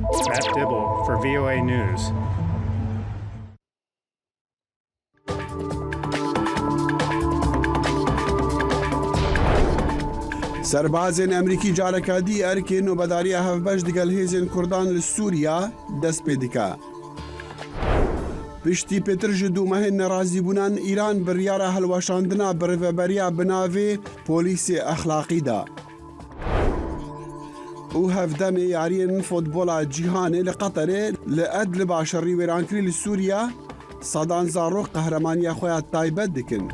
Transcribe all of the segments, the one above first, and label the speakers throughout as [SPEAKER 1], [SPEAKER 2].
[SPEAKER 1] Matt Dibble for VOA News.
[SPEAKER 2] Serbazên Emrîkî careka dî erkê nobedariya hevbeş digel hêzên Kurdan li Sûriya dest pê dike. Piştî pêtir ji du mehên nerazîbûnan Îran biryara hilweşandina birêveberiya bi navê Polîsê Exlaqî da. Û hevdemê yariyên fotbola cîhanê li Qeterê li Edliba şerî wêrankirî li Sûriya sedan zarok qehremaniya xwe ya taybet dikin.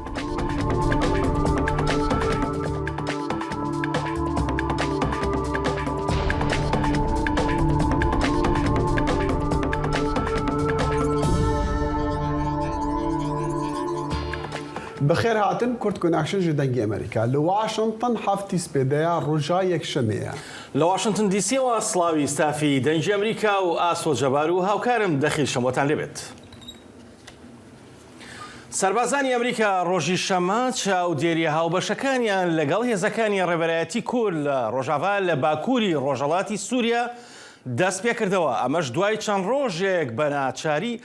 [SPEAKER 2] Bi xêr hatin Kurd Connection ji Dengê Amerîka. Li Washington heftî spêdeya roja yekşemê ye.
[SPEAKER 3] لە واشنتن دیسیەوە سڵاوی ستافی دەنگی ئەمریکا و ئاسۆ جەبار و هاوکارم دەخیل شەمۆتان لێبێت. سەربازانی ئەمریکا ڕۆژی شەممە چاودێریە هاوبەشەکانیان لەگەڵ هێزەکانی ڕێبەرایەتی کورد لە ڕۆژاڤا لە باکووری ڕۆژهەڵاتی سووریا دەست پێکردەوە، ئەمەش دوای چەند ڕۆژێک بە ناچاری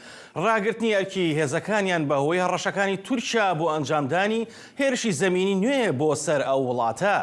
[SPEAKER 3] ڕاگرتنی ئەرکی هێزەکانیان بەهۆی هەڕەشەکانی تورکیا بۆ ئەنجامدانی هێرشی زەمینی نوێ بۆ سەر ئەو وڵاتە.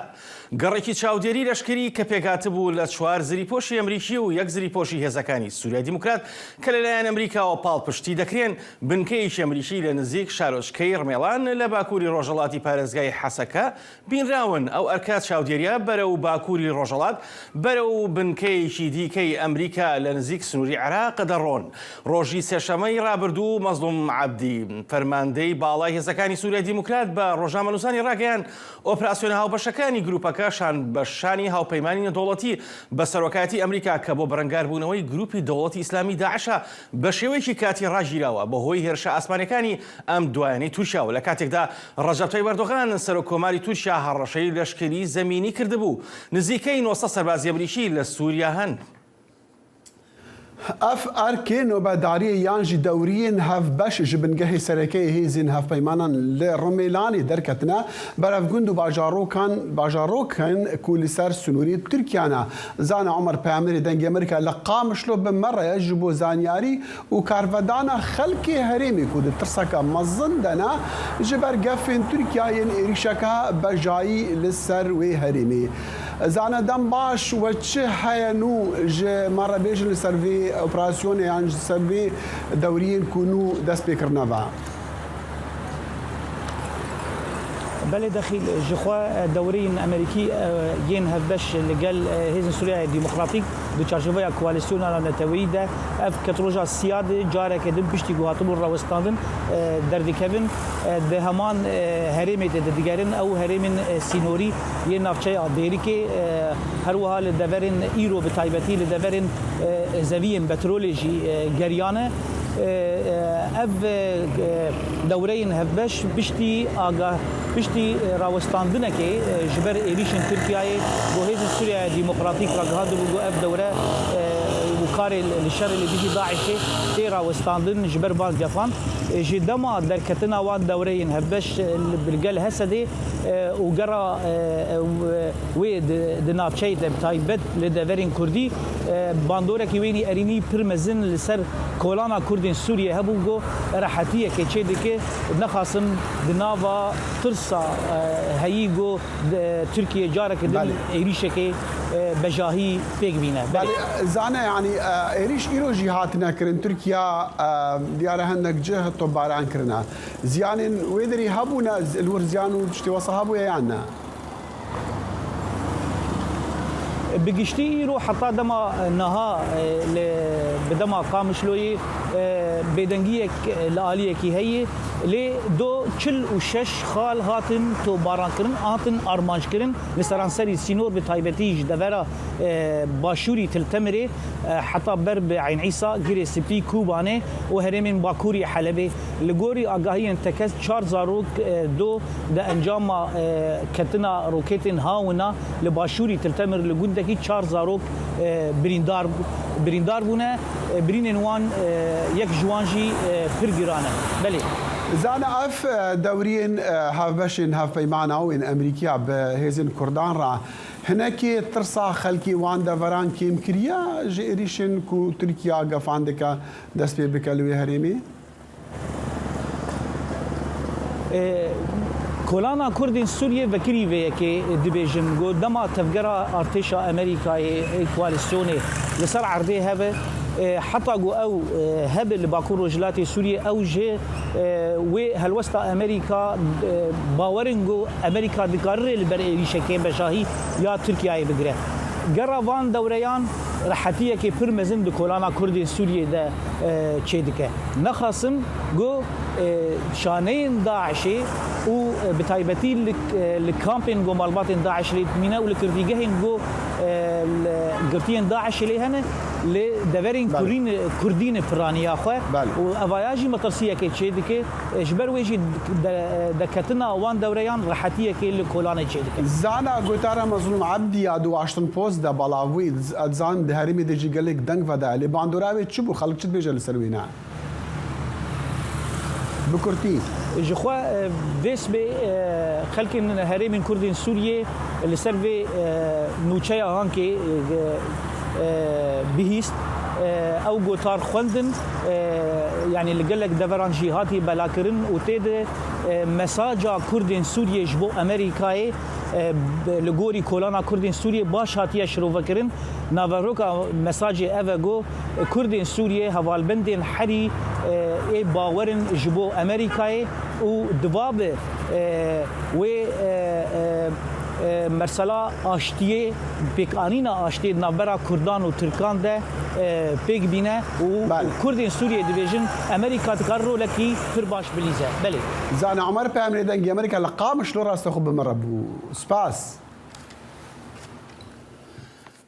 [SPEAKER 3] گەڕێکی چاودێری لەشکری کە پێکهاتبوو لە چوار زریپۆشی ئەمریکی و یەک زریپۆشی هێزەکانی سوریای دیموکرات کە لەلایەن ئەمریکاوە پاڵپشتی دەکرێن، بنکەیەکی ئەمریکی لە نزیک شارۆچکەی ڕمێڵان لە باکووری ڕۆژهەڵاتی پارێزگای حەسەکە بینراون. ئەو ئەرکە چاودێرییە بەرەو باکووری ڕۆژهەڵات بەرەو بنکەیەکی دیکەی ئەمریکا لە نزیک سنووری عێراق دەڕۆن. ڕۆژی سێشەممەی ڕابردوو مەزڵوم عەبدی، فەرماندەی باڵای هێزەکانی سوریای دیموکرات بە ڕۆژنامەنووسانی ڕاگەیاند، ئۆپراسیۆنە هاوبەشەکانی گروپەکە شان بە شانی هاوپەیمانی نێودەوڵەتی بە سەرۆکایەتی ئەمریکا کە بۆ بەرەنگاربوونەوەی گروپی دەوڵەتی ئیسلامی داعشە بە شێوەیەکی کاتی ڕاگیراوە بەهۆی هێرشە ئاسمانیەکانی ئەم دوایانەی تورکیاوە لە کاتێکدا ڕەجەب تەیب ئەردۆغان سەرۆک کۆماری تورکیا هەڕەشەی لەشکری زەمینی کردبوو نزیکەی 900 سەربازی ئەمریکی لە سوریا هەن.
[SPEAKER 2] Ev erkê nobedariyê yan jî dewriyên hevbeş ji bingehê serekeyê hêzên hevpeymanan li Rumêlanê derketine berev gund û bajarokan bajarokên ku li ser sinûrê Tirkiya ne. Zana Omer Peyamnêrê Dengê Amerîka li Qamişlo bi me re ye ji bo zanyarî û karvedana xelkê herêmê ku di tirseke mezin de ne ji ber gefên Tirkiya yên êrîşeke bejayî li ser wê herêmê. Zana dem baş we çi heye nû ji me re bêjin li ser vê operasyonê yan ji ser vê dewriyên ku nû dest pê kirine ve?
[SPEAKER 4] Belê Dexîl, ji xwe dewreyên Amerîkî yên hevbeş li gel Hêzên Sûriyeyê Demokratîk di çarçoveya Koalîsyona Navneteweyî de ev ket roja siya de careke din piştî ku hatibûn rawestandin derdikevin di heman herêmê de digerin ew herêmên sînorî Yên navçeya Dêrikê her wiha li deverên îro bi taybetî li deverên zeviyên betrolê jî geriyane. Ev dewreyên hevbeş piştî agah piştî rawestandinekê ji ber êrîşên Tirkiyeyê ku Hêzên Sûriyeyê Demokratîk ragihandibû ku ev dewre û karê li şerê li dijî DAIŞ'ê tê rawestandin ji ber van gefan. Ji dema derketina wan dewreyên hevbeş li gel Hesedê û gera wê di navçeyê de bi taybet li deverên kurdî bandorekî wênî erînî pir mezin li ser kolana kurdên Sûriyê hebû ku rehetiyekê çêdike nexasim di nava tirsa heyî ku Tirkiye careke din êrîşekê bejahî pêk bîne.
[SPEAKER 2] Belê zane yanî êrîş îro jî hatine kirin Tirkiya diyar e hinek cih topbaran kirine. Ziyanên wê derî hebûne li wir ziyan û tiştê wisa hebûye yan ne?
[SPEAKER 4] Bi giştî îro heta dema niha li bi dema Qamişloyê bêdengiyek li aliyekî heye lê do 46 xal hatin topbarankirin hatin armanckirin li seranserî sînor bi taybetî ji devera başûrî Til Temirê heta ber bi Eyn Îsa, Girê Spî, Kobanê û herêmên Bakurî Helebê. Li gorî agahiyên tekez çar zarok do di encama ketina roketên hawina li başûrî Til Temir li gundekî çar zarok birîndar birîndar bûne. Birînên wan yek ji wan jî pir giran e. Belê.
[SPEAKER 2] Zana ev dewriyên hevbeşên hevpeymana û ên Amerîkiya bi hêzên Kurdan re hinekê tirsa xelkê wan deveran kêm kiriye ji êrîşên ku Tirkiya gefan dike dest pê bike li wê herêmê?
[SPEAKER 4] Kolana Kurdên Sûriyê vekirî vê yekê dibêjin ku dema tevgera artêşa Amerîkayê koalîsyonê li ser erdê hebe, heta ku ew hebe li Bakur Rojhilatê Sûriyê ew ji wê helwesta Amerîka bawer in ku Amerîka dikare rê li ber êrîşekê bejahî ya Tirkiyeyê bigire. Gera van dewreyan rehetiyekê pir mezin di kolana Kurdên Sûriyê de çêdike. Nexasim ku şaneyên DAIŞ'ê û bi taybetî li kampên ku malbatên DAIŞ'ê lê dimîne û li girtîgehên ku girtiyên DAIŞ'ê lê hene li deverên kurdî ne piraniya xwe û evaya jî metirsiyekê çêdike. Ji ber wê jî derketina wan dewreyan rehetiyekê li kolanê çêdike.
[SPEAKER 2] Zana gotara Mezlûm Ebdî ya di Washington Post de belav bû, ez dizanim di herêmê de jî gelek deng vedaye lê bandora wê çi bû, xelk çi dibêje li ser wê ne? Bi kurtî.
[SPEAKER 4] Ji xwe vê sibê xelkên herêmên Kurdên Sûriyê li ser vê nûçeya hankê bihîst, ew gotar xwendin, yanî li gelek deveran jî hatiye belakirin û tê de mesaja Kurdên Sûriyê ji bo Amerîkayê li gorî kolana Kurdên Sûriyê baş hatiye şirovekirin. Naveroka mesajê ev e ku Kurdên Sûriyê hevalbendên herî ê bawer in ji bo Amerîkayê û divabi wê Mesela aştiyê, pêkanîna aştiyê di navbera Kurdan û Tirkan de pêk bîne û Kurdên Sûriyeyê dibêjin Amerîka dikare rolekî pir baş bilîze. Belê.
[SPEAKER 2] Zana Omer Peyamnê Dengê Amerîka li Qamişlo rastê xwe bi min re bû. Spas.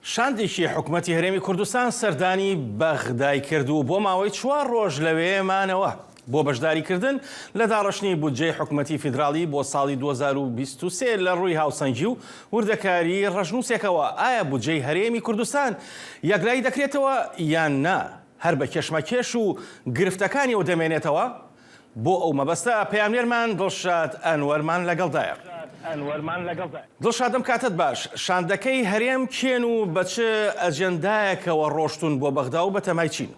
[SPEAKER 3] شاندێکی حکومەتی هەرێمی کوردستان سەردانی بەغدای کرد و بۆ ماوەی چوار ڕۆژ لەوێ مانەوە بۆ بەشداریکردن لە داڕشتنی بودجەی حکومەتی فیدراڵی بۆ ساڵی 2023 لە ڕووی هاوسەنگی و وردەکاری ڕەشنووسێکەوە ئایا بودجەی هەرێمی کوردستان یەکلایی دەکرێتەوە یان نا هەر بە کێشمەکێش و گرفتەکانیەوە دەمێنێتەوە؟ بۆ ئەو مەبەستە پەیامنێرمان دڵشاد ئەنوەرمان لەگەڵدایە. دڵشاد ئەم کاتەت باش، شاندەکەی هەرێم کێن و بە چ ئەجێندایەکەوە ڕۆشتوون بۆ بەغدا و بەتەمای چین؟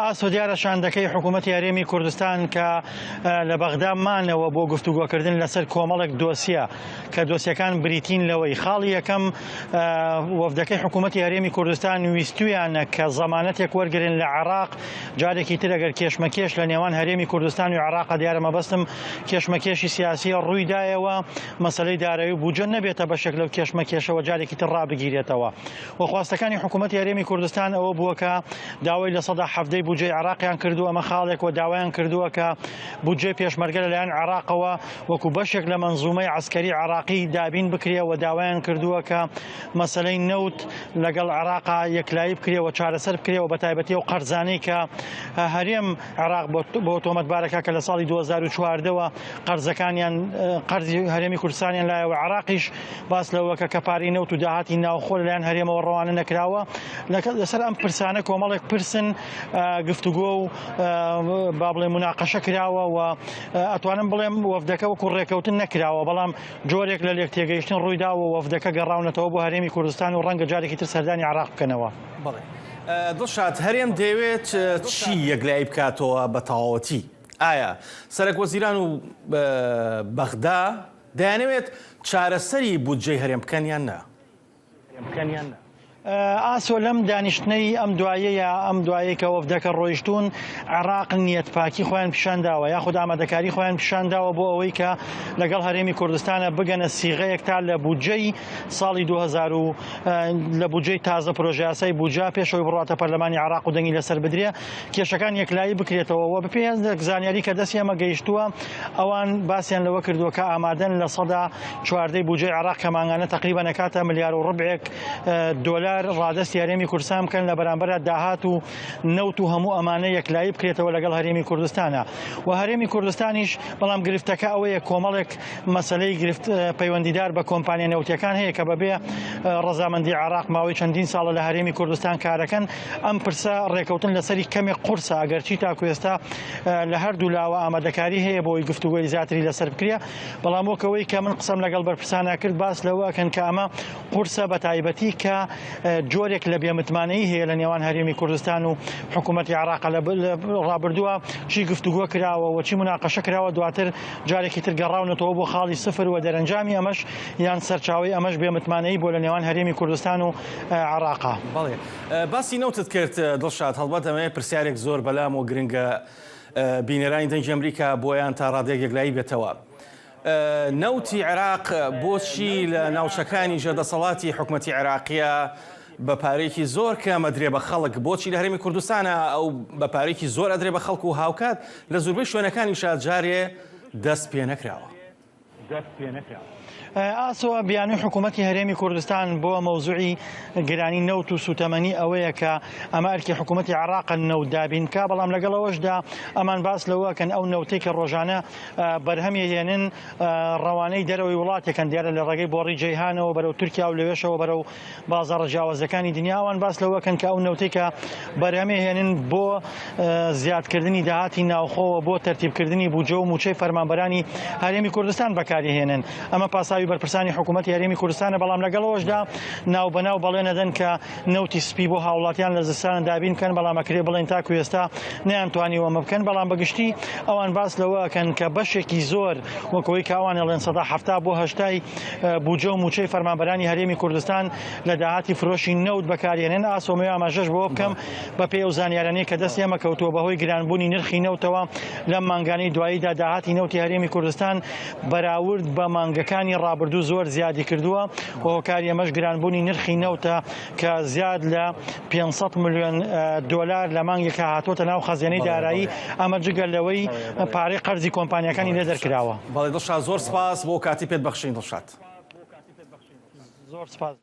[SPEAKER 5] ئاسۆ دیارە شاندەکەی حکوومەتی هەرێمی کوردستان کە لە بەغدا مانەوە بۆ گفتوگۆکردن لەسەر کۆمەڵێک دۆسیە کە دۆسیەکان بریتین لەوەی خاڵی یەکەم وەفدەکەی حکوومەتی هەرێمی کوردستان ویستویانە کە زەمانەتێک وەرگرن لە عێراق جارێکی تر ئەگەر کێشمەکێش لە نێوان هەرێمی کوردستان و عێراق دیارە مەبەستم کێشمەکێشی سیاسیە ڕوویدایەوە مەسەلەی دارایی و بودجە نەبێتە بەشێک لەو کێشمەکێشەوە جارێکی تر ڕابگیرێتەوە و خواستەکانی حکوومەتی هەرێمی کوردستان ئەوە بووە کە داوای 17% بودجەی عێراقیان کردووە ئەمە خاڵێک و داوایان کردووە کە بودجەی پێشمەرگە لەلایەن عێراقەوە وەکو بەشێک لە مەنزومەی عەسکەری عێراقی دابین بکرێ و داوایان کردووە کە مەسەلەی نەوت لەگەڵ عێراقا یەکلایی بکرێ و چارەسەر بکرێ و بەتایبەتی ئەو قەرزانەی کە هەرێم عێراق بۆ تۆمەتبارەکە کە لە ساڵی 2014ەوە قەرزەکانیان قەرزی هەرێمی کوردستانیان لایەوە عێراقیش باس لەوەکە کە پارەی نەوت و داهاتی ناوخۆ لەلایەن هەرێمەوە ڕەوانە نەکراوە لەسەر ئەم پرسانە کۆمەڵێک پرسن گفتوگۆ و با بڵێ مناقەشە کراوە و ئەتوانم بڵێم وەفدەکە وەکو ڕێکەوتن نەکراوە بەڵام جۆرێک لە لێک تێگەیشتن ڕوویداوە وەفدەکە گەڕاونەتەوە بۆ هەرێمی کوردستان و ڕەنگە جارێکی تر سەردانی عێراق بکەنەوە.
[SPEAKER 3] بەڵێ دڵشاد هەرێم دەیەوێت چی یەکلایی بکاتەوە بە تەواوەتی؟ ئایا سەرەک وەزیران و بەغدا دەیانەوێت چارەسەری بودجەی هەرێم بکەن یان نا؟
[SPEAKER 5] ئاسۆ لەم دانیشتنەی ئەم دوایەیە ئەم دوایەی کە وەفدەکە ڕۆیشتوون عێراق نیەت پاکی خۆیان پیشان داوە یاخود ئامادەکاری خۆیان پیشان داوە بۆ ئەوەی کە لەگەڵ هەرێمی کوردستانە بگەنە سیغەیەک تا لە بودجەی ساڵی 2000 و لە بودجەی تازە پرۆژەیاسای بودجە پێشەوەی بڕاتە پەرلەمانی عێراق و دەنگی لەسەر بدرێ کێشەکان یەکلایی بکرێتەوە و بەپێی هەندێک زانیاری کە دەستی ئەمە گەیشتووە ئەوان باسیان لەوە کردووە کە ئامادەن 14% بودجەی عێراق کە مانگانە تقریبا ئەکاتە ملیار و ڕبعێک دۆلار. دۆلار ڕادەستی هەرێمی کوردستان بکەن لە بەرامبەرا داهات و نەوت و هەموو ئەمانە یەکلایی بکرێتەوە لەگەڵ هەرێمی کوردستانە و هەرێمی کوردستانیش بەڵام گرفتەکە ئەوەیە کۆمەڵێک مەسەلەی گرفت پەیوەندیدار بە کۆمپانیا نەوتیەکان هەیە کە بەبێ ڕەزامەندی عێراق ماوەی چەندین ساڵە لە هەرێمی کوردستان کارەکەن ئەم پرسە ڕێکەوتن لەسەری کەمێک قورسە ئەگەرچی تاکو ئێستا لە هەردوو لاوە ئامادەکاری هەیە بۆی گفتوگۆی زیاتری لەسەر بکرێ بەڵام وەکەوەی کە من قسەم لەگەڵ بەرپرسانە کرد باس لەوە ئەکەن کە ئەمە قورسە بە تایبەتی کە جۆرێک لە بێمتمانەیی هەیە لە نێوان هەرێمی کوردستان و حکوومەتی عێراق لە ڕابردووە چی گفتوگۆ کراوە و چی مناقەشە کراوە دواتر جارێکی تر گەڕاونەتەوە بۆ خاڵی سفر و دەرەنجامی ئەمەش یان سەرچاوەی ئەمەش بێمتمانەیی بۆ لە نێوان هەرێمی کوردستان و عێراقا.
[SPEAKER 3] بەڵێ باسی نەوتت کرد دڵشاد، هەڵبەت ئەمەیە پرسیارێک زۆر بەلامەوە گرنگە بینەرانی دەنگی ئەمریکا بۆیان تا ڕادەیەک یەکلایی بێتەوە. نەوتی عێراق بۆچی لە ناوچەکانی ژێر دەسەڵاتی حکومەتی عێراقیە بە پارەیەکی زۆر کەم ئەدرێ بە خەڵک، بۆچی لە هەرێمی کوردستانە ئەو بە پارەیەکی زۆر ئەدرێ بە خەڵک و هاوکات لە زوربەی شوێنەکانیشا جارێ دەست پێ نەکراوە؟
[SPEAKER 5] ئاسۆ بیانوی حکوومەتی هەرێمی کوردستان بۆ مەوزوعی گرانی نەوت و سوتەمەنی ئەوەیە کە ئەمە ئەرکی حکوومەتی عێراقە نەوت دابین بکا، بەڵام لەگەڵ ئەوەشدا ئەمان باس لەوە ئەکەن ئەو نەوتەی کە ڕۆژانە بەرهەمی هێنن ڕەوانەی دەرەوەی وڵاتێکن دیارە لە ڕێگەی بۆڕی جەیهانەوە بەرەو تورکیا و لەوێشەوە بەرەو بازاڕە جیاوازەکانی دنیا ئەوان باس لەوەکەن کە ئەو نەوتەی کە بەرهەمی هێنن بۆ زیادکردنی داهاتی ناوخۆوە بۆ تەرتیبکردنی بودجە و موچەی فەرمانبەرانی هەرێمی کوردستان بەکاری هێنن ئەمە پاساوی بەرپرسانی حکوومەتی هەرێمی کوردستانە بەڵام لەگەڵەوەشدا ناوبەناو بەڵێنەدەن کە نەوتی سپی بۆ هاوڵاتیان لە زستان دابین بکەن، بەڵام ئەکرێ بڵێین تاکو ئێستا نەیانتوانیوە ئەمە بکەن، بەڵام بە گشتی ئەوان باس لەوە ئەکەن کە بەشێکی زۆر وەک ئەوەی کە ئەوان ئەڵێن سەدا 70 بۆ هەشتای بودجە و مووچەی فەرمانبەرانی هەرێمی کوردستان لە داهاتی فرۆشی نەوت بەکارێنن. ئاسۆ مەوێ ئاماژەش بەوە بکەم بەپێی ئەو زانیارانەی کە دەست ئێمە کەوتووە بەهۆی گرانبوونی نرخی نەوتەوە لەم مانگانەی دواییدا داهاتی نەوتی هەرێمی کوردستان بەراورد بە مانگەکانی ڕابردوو زۆر زیادی کردووە و هۆکاری ئەمەش گرانبوونی نرخی نەوتە کە زیاد لە 500 ملیۆن دۆلار لە مانگێکا هاتووەتە ناو خەزێنەی دارایی، ئەمە جگە لەوەی پارەی قەرزی کۆمپانیاکانی لێ دەرکراوە.
[SPEAKER 3] بەڵێ دڵشاد زۆر سپاس بۆ کاتی پێت بەخشین دڵشاد.
[SPEAKER 5] زۆر سپاس.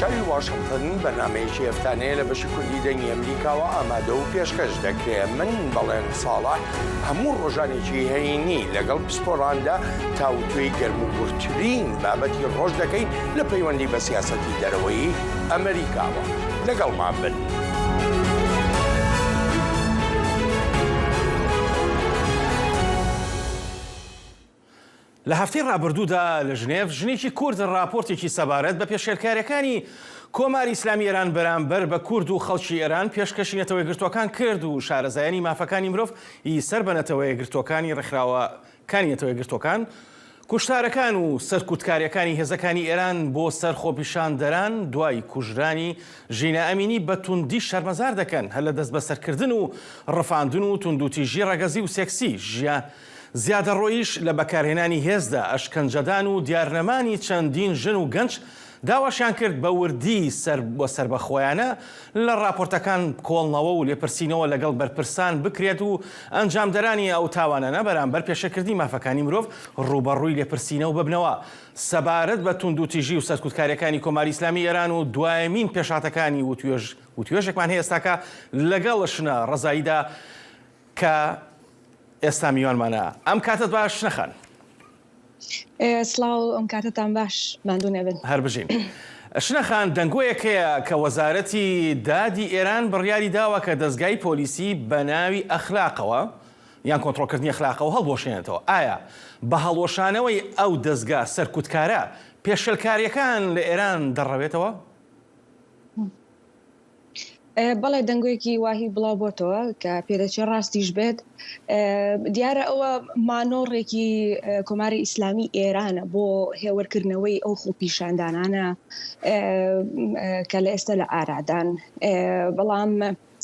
[SPEAKER 6] چاوی واشنگتن بەرنامەیەکی هەفتانەیە لە بەشی کوردی دەنگی ئەمریکاوە ئامادە و پێشکەش دەکرێ من بەڵێن ساڵح هەموو ڕۆژانێکی هەینی لەگەڵ پسپۆڕاندا تاوتوێی گەرم و گوڕترین بابەتی ڕۆژ دەکەین لە پەیوەندی بە سیاسەتی دەرەوەیی ئەمریکاوە. لەگەڵمان بن.
[SPEAKER 3] لە هەفتەی ڕابردوودا لە ژنێڤ ژنێکی کورد ڕاپۆرتێکی سەبارەت بە پێشێلکارییەکانی کۆماری ئیسلامی ئێران بەرامبەر بە کورد و خەڵکی ئێران پێشکەشی نەتەوەیەکگرتووەکان کرد و شارەزایانی مافەکانی مرۆڤ ی سەر بە نەتەوەیەکگرتووەکانی ڕێکخراوەکانی نەتەوەیەکگرتووەکان کوشتارەکان و سەرکوتکارییەکانی هێزەکانی ئێران بۆ سەر خۆپیشاندەران دوای کوژرانی ژینا ئەمینی بە توندی شەرمەزار دەکەن، هەر لە دەستبەسەرکردن و ڕفاندن و توندوتیژی ڕەگەزی و سێکسی، زیادەڕۆییش لە بەکارهێنانی هێزدا، ئەشکەنجەدان و دیارنەمانی چەندین ژن و گەنج داواشیان کرد بە وردی و سەربەخۆیانە لە ڕاپۆرتەکان کۆڵنەوە و لێپرسینەوە لەگەڵ بەرپرسان بکرێت و ئەنجامدەرانی ئەو تاوانانە بەرامبەر پێشێلکردنی مافەکانی مرۆڤ ڕووبەڕووی لێپرسینەوە ببنەوە. سەبارەت بە توندوتیژی و سەرکوتکارییەکانی کۆماری ئیسلامی ئێران و دوایەمین پێشهاتەکانی وتوێژ وتوێژێکمان هەیە ئێستاکە لەگەڵ شنە ڕەزاییدا کە ئێستا میوانمانە. ئەم کاتەت باش شنە خان.
[SPEAKER 7] سڵاو ئەم کاتەتان باش ماندوو نەبن.
[SPEAKER 3] هەر بژین. شنە خان دەنگۆیەک هەیە کە وەزارەتی دادی ئێران بڕیاری داوە کە دەزگای پۆلیسی بە ناوی ئەخلاقەوە یان کۆنتڕۆڵکردنی ئەخلاقەوە هەڵبوەشێنێتەوە. ئایا بە هەڵوەشانەوەی ئەو دەزگا سەرکوتکارە پێشێلکارییەکان لە ئێران دەڕەوێتەوە؟
[SPEAKER 7] بەڵێ دەنگۆیەکی واهی بڵاو بۆتەوە کە پێدەچێت ڕاستیش بێت دیارە ئەوە مانۆڕێکی کۆماری ئیسلامی ئێرانە بۆ هێوەرکردنەوەی ئەو خۆپیشاندانانە کە لە ئێستا لە ئارادان بەڵام.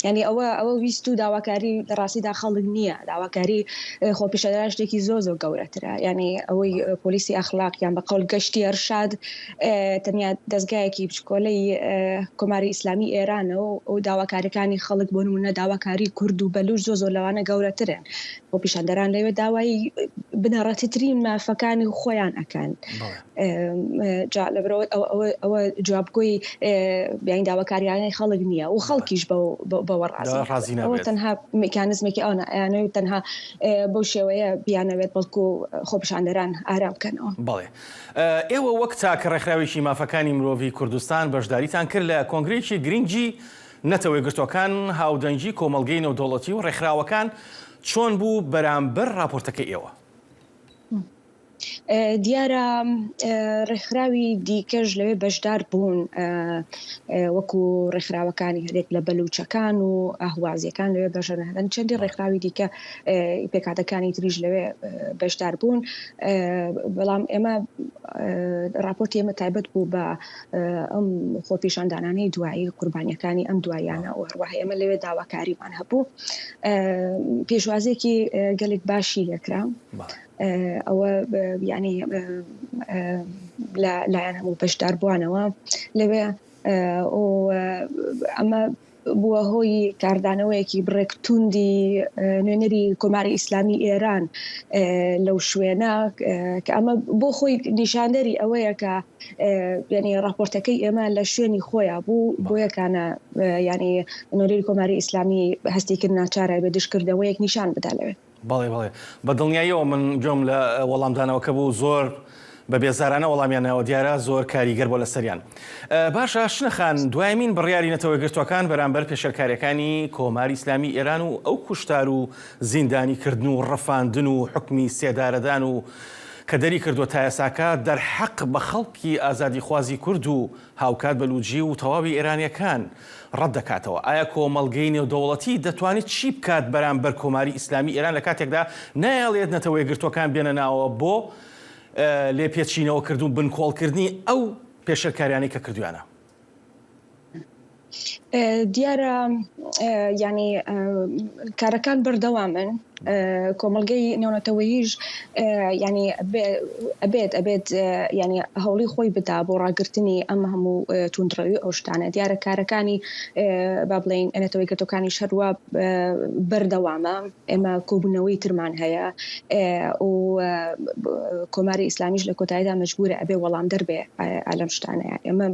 [SPEAKER 7] یانی ئەوە ئەوە ویست و داواکاری لە ڕاستیدا خەڵک نییە داواکاری خۆپیشاندەران شتێکی زۆر زۆر گەورەترە یانی ئەوەی پۆلیسی ئەخلاق یان بە قەول گەشتی ئەرشاد تەنیا دەزگایەکی بچکۆلەی کۆماری ئیسلامی ئێرانە و ئەو داواکاریەکانی خەڵک بۆ نمونە داواکاری کورد و بەلوش زۆر زۆر لەوانە گەورەترن خۆپیشاندەران لەوێ داوای بنەڕەتیترین مافەکانی خۆیان ئەکەن. جا لەبەرئەوە ئەوە جوابگۆی بیانی داواکاریانەی خەڵک نییە و خەڵکیش بەوە ڕازی ئەوە تەنها میکانزمێکی ئەوە ئەیانەوێت تەنها بەو شێوەیە بیانەوێت بەڵکو خۆپیشاندەران ئارام بکەنەوە.
[SPEAKER 3] بەڵێ ئێوە وەک تاکە ڕێکخراوێکی مافەکانی مرۆڤی کوردستان بەشداریتان کرد لە کۆنگرەیەکی گرنگی نەتەوەیەکگرتووەکان، هاودەنگی کۆمەڵگەی نێودەوڵەتی و ڕێکخراوەکان چۆن بوو بەرامبەر ڕاپۆرتەکەی ئێوە؟
[SPEAKER 7] دیارە ڕێکخراوی دیکەش لەوێ بەشدار بوون وەکو ڕێکخراوەکانی هەرێک لە بەلوچەکان و ئەهوازیەکان لەوێ بەشدارن چەندی ڕێکخراوی دیکە پێکهاتەکانی تریش لەوێ بەشدار بوون بەڵام ئێمە راپۆرتی ئێمە تایبەت بوو بە ئەم خۆپیشاندانانەی دوایی قوربانیەکانی ئەم دواییانە و هەروەها ئێمە لەوێ داواکاریمان هەبوو پێشوازێکی گەلێک باشی لێکرا. ئەوە یعنی لە لایەن هەموو بەشداربووانەوە لەوێ ئەمە بووە هۆی کاردانەوەیەکی بڕێک توندی نوێنەری کۆماری ئیسلامی ئێران لەو شوێنە کە ئەمە بۆ خۆی نیشاندەری ئەوەیە کە یعنی راپۆرتەکەی ئێمە لە شوێنی خۆیان بوو بۆ یەکانە ینی نوێنەری کۆماری ئیسلامی هەستی کرد ناچارە بە دژکردەوەیەک نیشان بدا لەوێ.
[SPEAKER 3] بەڵێ بەڵێ بە دڵنیاییەوە من گوێم لە وەڵامدانەوەکە بوو زۆر بە بێزارانە وەڵامیان ناوە دیارە زۆر کاریگەر بۆ لەسەریان باشە شنە خان دوایمین بڕیاری نەتەوە یەکگرتووەکان بەرامبەر پێشێلکاریەکانی کۆماری ئیسلامی ئێران و ئەو کوشتار و زیندانی کردن و ڕفاندن و حوکمی سێدارەدان و کە دەری کردووە تا ئێساکە دەرحەق بە خەڵکی ئازادیخوازی کورد و هاوکات بەلوجی و تەواوی ئێرانیەکان ڕەت دەکاتەوە، ئایا کۆمەڵگەی نێودەوڵەتی دەتوانێت چی بکات بەرامبەر کۆماری ئیسلامی ئێران لە کاتێکدا نایەڵێت نەتەوەیەکگرتووەکان بێنە ناوەوە بۆ لێپێچینەوەکردن و بنکۆڵکردنی ئەو پێشێلکاریانەی کە کردویانە؟
[SPEAKER 7] دیارە یانی کارەکان بەردەوامن کۆمەڵگەی نێونەتەوەییش یانی ئەبێت ئەبێت یانی هەوڵی خۆی بدا بۆ ڕاگرتنی ئەم هەموو توندڕەوی ئەو شتانە دیارە کارەکانی با بڵێین نەتەوە یەکگرتووەکانیش هەروا بەردەوامە ئێمە کۆبوونەوەی ترمان هەیە و کۆماری ئیسلامیش لە کۆتاییدا مەجبورە ئەبێ وەڵامدەر بێ لەم شتانەیە ئێمە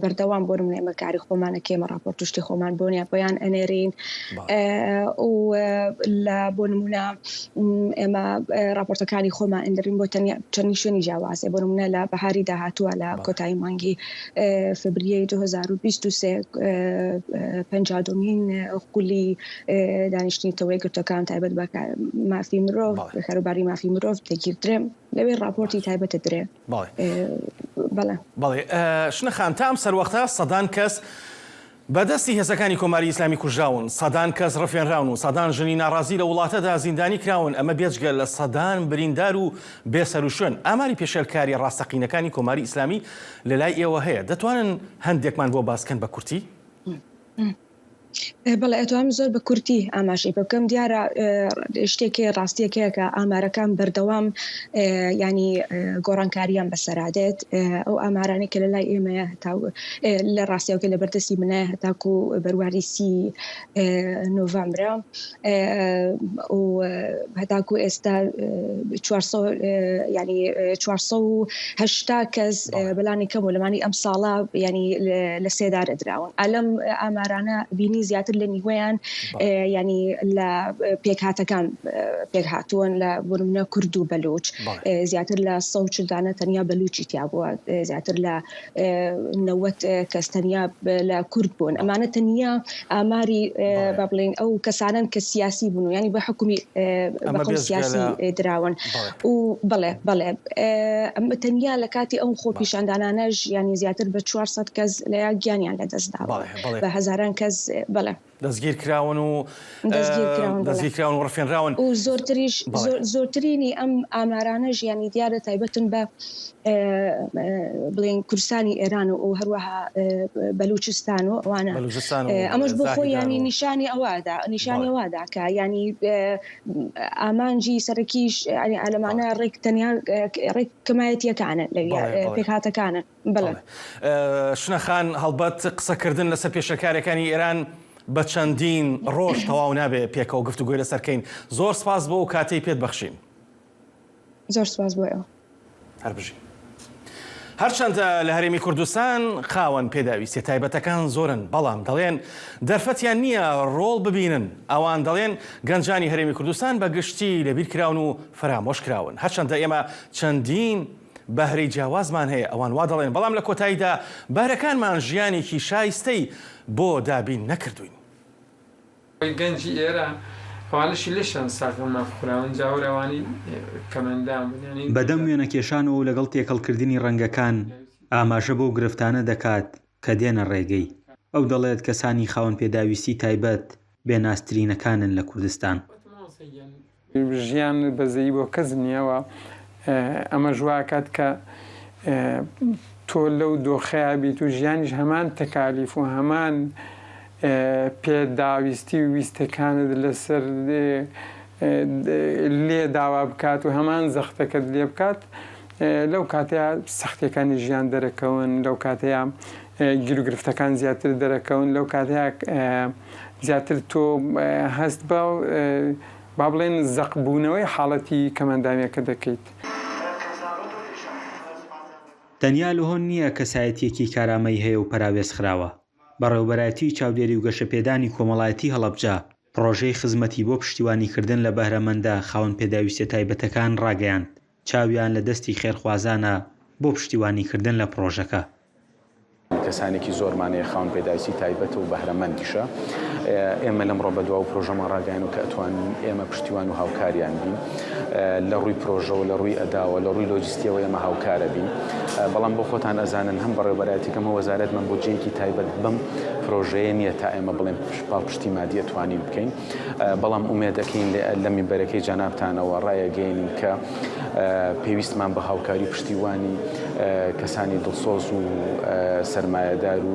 [SPEAKER 7] بەردەوام بۆ نمونە ئێمە کاری خۆمانە کێمە ڕاپۆرت شتی خۆمان بۆنیان بۆیان ئەنێرین و لە بۆ نمونە ئێمە راپۆرتەکانی خۆمان ئەندرین بۆ تەنیا چەند شوێنی جیاوازێ بۆ نمونە لە بەهاری داهاتووە لە کۆتایی مانگی فبریەی 2023 پەنجادومین خولی دانیشتنی نەتەوە یەکگرتووەکان تایبەت بە مافی مرۆڤ کاروباری مافی مرۆڤ دەگیردرێ لەوێ راپۆرتی تایبەتە درێ
[SPEAKER 3] بەڵێ بەڵێ شنە خان تا ئەم سەروەختە سەدان کەس بە دەستی هێزەکانی کۆماری ئیسلامی کوژراون، سەدان کەس ڕفێنراون و سەدان ژنی ناڕازی لە وڵاتەدا زیندانی کراون، ئەمە بێجگە لە سەدان بریندار و بێسەروشوێن. ئاماری پێشێلکارییە ڕاستەقینەکانی کۆماری ئیسلامی لە لای ئێوە هەیە، دەتوانن هەندێکمان بۆ باس کەن بە کورتی؟
[SPEAKER 7] بەڵێ ئەتوانم زۆر بە کورتی ئاماژەی پێ بکەم دیارە شتێک هەیە ڕاستیەک هەیە کە ئامارەکان بەردەوام ینی گۆڕانکاریان بەسەرا دێت ئەو ئامارانەی کە لە لای ئێمەیە هەتا لە ڕاستیەوە لە بەردەستی منە هەتاکو بەرواری سی نۆڤامبرە و هەتاکو ئێستا 400 ینی 480 کەس بەلانی کەم و لەمانی ئەم ساڵە ینی لە سێدارە دراون ئەلەم ئامارانە بینی زیاتر لە نیوەیان ینی لە پێکهاتەکان پێکهاتوون لە بۆ نمونە کورد و بەلوچ زیاتر لە 140 دانە تەنیا بەلوچی تیا بووە زیاتر لە 90 کەس تەنیا لە کورد بوون ئەمانە تەنیا ئاماری با بڵێین ئەو کەسانەن کە سیاسی بوون و ینی بە حکومی بە سیاسی دراون و بەڵێ بەڵێ ئەمە تەنیا لە کاتی ئەو خۆپیشاندانانەش ینی زیاتر بە 400 کەس لە گیانیان لەدەست داوە بە هەزاران کەس. بەڵێ.
[SPEAKER 3] دەستگیر کراون و دەستگیر کراون و ڕفێنراون.
[SPEAKER 7] و زۆرتریش زۆرترینی ئەم ئامارانەش یانی دیارە تایبەتن بە بڵێن کوردستانی ئێران و هەروەها بەلوچستان و ئەوانە ئەمەش بۆ خۆی ینی نیشانی ئەوەدا نیشانی ئەوەدا کە ینی ئامانجی سەرەکیش ینی ئالەمانە ڕێک تەنیا ڕێک کەمایەتیەکانە لەویا پێکهاتەکانن. بەڵێ.
[SPEAKER 3] شنە خان، هەڵبەت قسەکردن لەسەر پێشێلکاریەکانی ئێران بە چەندین ڕۆژ تەواو نابێ پێکەوە گفتوگۆی لەسەر کەین. زۆر سپاس بۆ ئەو کاتەی پێت بەخشین.
[SPEAKER 7] زۆر سپاس بۆ ئێوە.
[SPEAKER 3] هەر بژی. هەرچەندە لە هەرێمی کوردستان خاوەن پێداویستیە تایبەتەکان زۆرن، بەڵام دەڵێن دەرفەتیان نییە ڕۆڵ ببینن. ئەوان دەڵێن گەنجانی هەرێمی کوردستان بە گشتی لەبیرکراون و فەرامۆش کراون. هەرچەندە ئێمە چەندین بەهرەی جیاوازمان هەیە، ئەوان وا دەڵێن، بەڵام لە کۆتاییدا بەهرەکانمان ژیانێکی شایستەی بۆ دابین نەکردووین.
[SPEAKER 8] گەنجی ئێرە ئەوانەشی لەشیان ساغە ماف خوراون جا وەرە ئەوانەی کەمئەندام بن یانی.
[SPEAKER 9] بەدەم وێنەکێشانەوە و لەگەڵ تێکەڵکردنی ڕەنگەکان ئاماژە بەو گرفتانە دەکات کە دێنە ڕێگەی. ئەو دەڵێت کەسانی خاوەن پێداویستی تایبەت بێنازترینەکانن لە کوردستان.
[SPEAKER 8] ژیان بەزەیی بۆ کەس نییە و ئەمەش وا ئەکات کە تۆ لەو دۆخەیا بیت و ژیانیش هەمان تەکالیف و هەمان پێداویستی و ویستەکانت لەسەر لێ داوا بکات و هەمان زەختەکەت لێ بکات لەو کاتەیا سەختیەکانی ژیان دەرەکەون لەو کاتەیا گیروگرفتەکان زیاتر دەرەکەون لەو کاتەیا زیاتر تۆ هەست بە با بڵێن زەقبوونەوەی حاڵەتی کەمئەندامییەکە دەکەیت.
[SPEAKER 9] تەنیا لۆهۆن نییە کەسایەتییەکی کارامەی هەیە و پەراوێز خراوە. بەڕێوەبەرایەتیی چاودێری و گەشەپێدانی کۆمەڵایەتیی هەڵەبجە پڕۆژەی خزمەتی بۆ پشتیوانیکردن لە بەهرەمەندە خاوەن پێداویستیە تایبەتەکان ڕاگەیاند، چاویان لە دەستی خێرخوازانە بۆ پشتیوانیکردن لە پڕۆژەکە.
[SPEAKER 10] کەسانێکی زۆرمان هەیە خاوەن پێداویستی تایبەتە و بەهرەمەندیشە، ئێمە لەمڕۆ بەدوا و پرۆژەمان ڕاگەیاند کە ئەتوانین ئێمە پشتیوان و هاوکاریان بین لە ڕووی پرۆژەوە لە ڕووی ئەداوە لە ڕووی لۆجستیەوە ئێمە هاوکارە بین بەڵام بۆ خۆتان ئەزانن هەم بەڕێوەبەرایەتیەکەم هە وەزارەتمان بودجەیەکی تایبەت بەم پرۆژەیە نییە تا ئێمە بڵێن پاڵپشتی مادی ئەتوانین بکەین بەڵام ئومێد ئەکەین لە مینبەرەکەی جەنابتانەوە ڕایەگەیەنین کە پێویستمان بە هاوکاری و پشتیوانی کەسانی دڵسۆز و سەرمایەدار و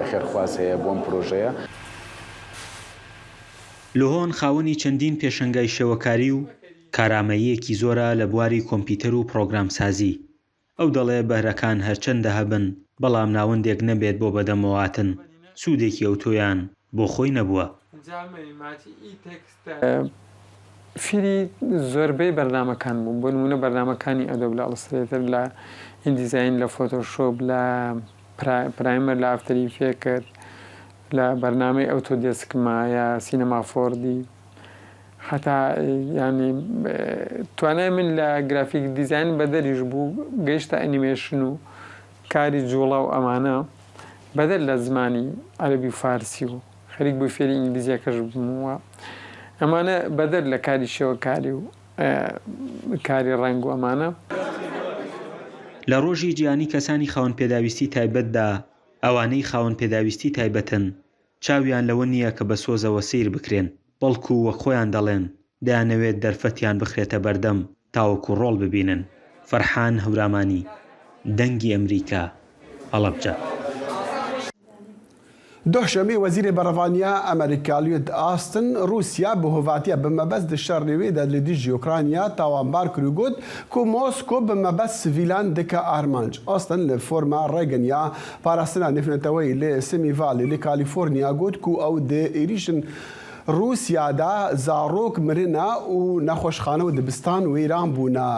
[SPEAKER 10] خێرخواز هەیە بۆ ئەم پرۆژەیە.
[SPEAKER 9] لۆهۆن خاوەنی چەندین پێشەنگای شێوەکاری و کارامەییەکی زۆرە لە بواری کۆمپیوتەر و پڕۆگرامسازی. ئەو دەڵێ بەهرەکان هەرچەندە هەبن، بەڵام ناوەندێک نەبێت بۆ بەدەمەوەهاتن، سوودێکی ئەوتۆیان بۆ خۆی نەبووە.
[SPEAKER 8] فیری زۆربەی بەرنامەکان بووم، بۆ نموونە بەرنامەکانی ئەدۆب لە ئەڵسترەیتەر، لە ئیندیزاین، لە فۆتۆشۆپ، لە پرایمەر، لە ئافتەر ئیفێکت، لە بەرنامەی ئەوتۆدێسک مایا، سینەما فۆردی. هەتا یانی توانای من لە گرافیک دیزاین بەدەریش بوو گەیشتە ئەنیمێشن و کاری جوڵە و ئەمانە بەدەر لە زمانی عەرەبی و فارسی و خەریک بوو فێری ئینگلیزیەکەش بووم و ئەمانە بەدەر لە کاری شێوەکاری و کاری ڕەنگ و ئەمانە.
[SPEAKER 9] لە ڕۆژی جیهانی کەسانی خاوەن پێداویستی تایبەتدا، ئەوانەی خاوەن پێداویستی تایبەتن چاویان لەوە نییە کە بە سۆزەوە سەیر بکرێن، بەڵکو وەک خۆیان دەڵێن، دەیانەوێت دەرفەتیان بخرێتە بەردەم تاوەکو ڕۆڵ ببینن. فەرحان هەورامانی، دەنگی ئەمریکا، هەڵەبجە.
[SPEAKER 2] Doh şemê Wezîrê Berevaniya Amerîka Lloyd Austin, Rûsya bi hovatiya bi mebest di şerê wê de li dijî Ukrayna tawanbar kir û got ku Mosko bi mebest sivîlan dike armanc. Austin li Forma Reagan ya Parastina Nêvneteweyî li Simi Valley li Kalîforniya got ku ew di êrîşên Rûsya de zarok mirine û nexweşxane û dibistan wêran bûne.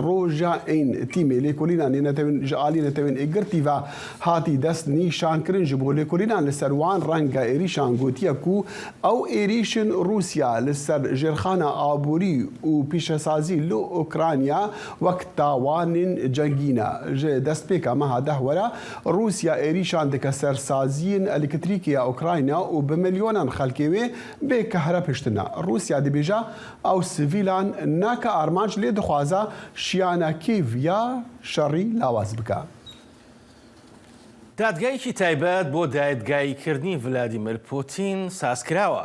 [SPEAKER 2] Roja ên tîmê lêkolînan ê netewên ji aliyê netewên êgirtî ve hatî dest nîşankirin ji bo lêkolînan li ser wan renga êrîşan gotiye ku ew êrîşên Rûsya li ser jêrxana aborî û pîşesazî li Ukrayna wek tawanên cengî ne. Ji destpêka meha deh were Rûsya êrîşan dike ser saziyên elektrîkê ya Ukrayna û bi milyonan xelkê wê bê kehreb hiştine. Rûsya dibêje ew sivîlan nake armanc lê dixwaze şiyana Kîv ya şerî lawaz bike.
[SPEAKER 3] دادگایەکی تایبەت بۆ دادگاییکردنی ڤلادیمێر پوتین سازکراوە.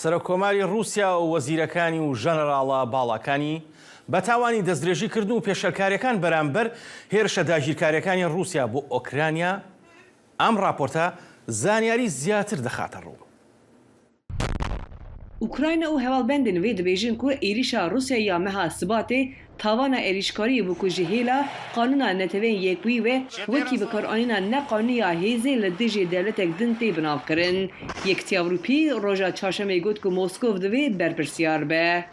[SPEAKER 3] سەرۆککۆماری ڕووسیا و وەزیرەکانی و ژەنەراڵە باڵاکانی بە تاوانی دەستدرێژیکردن و پێشێلکارییەکان بەرامبەر هێرشە داگیرکارییەکانی ڕووسیا بۆ ئۆکرانیا، ئەم ڕاپۆرتە زانیاری زیاتر دەخاتەڕوو.
[SPEAKER 11] Ukrayna û hevalbendên wê dibêjin ku êrîşa Rûsya ya meha Sibatê tawana êrîşkariyê bû ku ji hêla qanûna Neteweyên Yekbûyî ve wekî bikaranîna neqanûnî ya hêzê li dijî dewletek din tê binavkirin. Yekitiya Ewropî roja Çarşemê got ku Moskov divê berpirsyar be.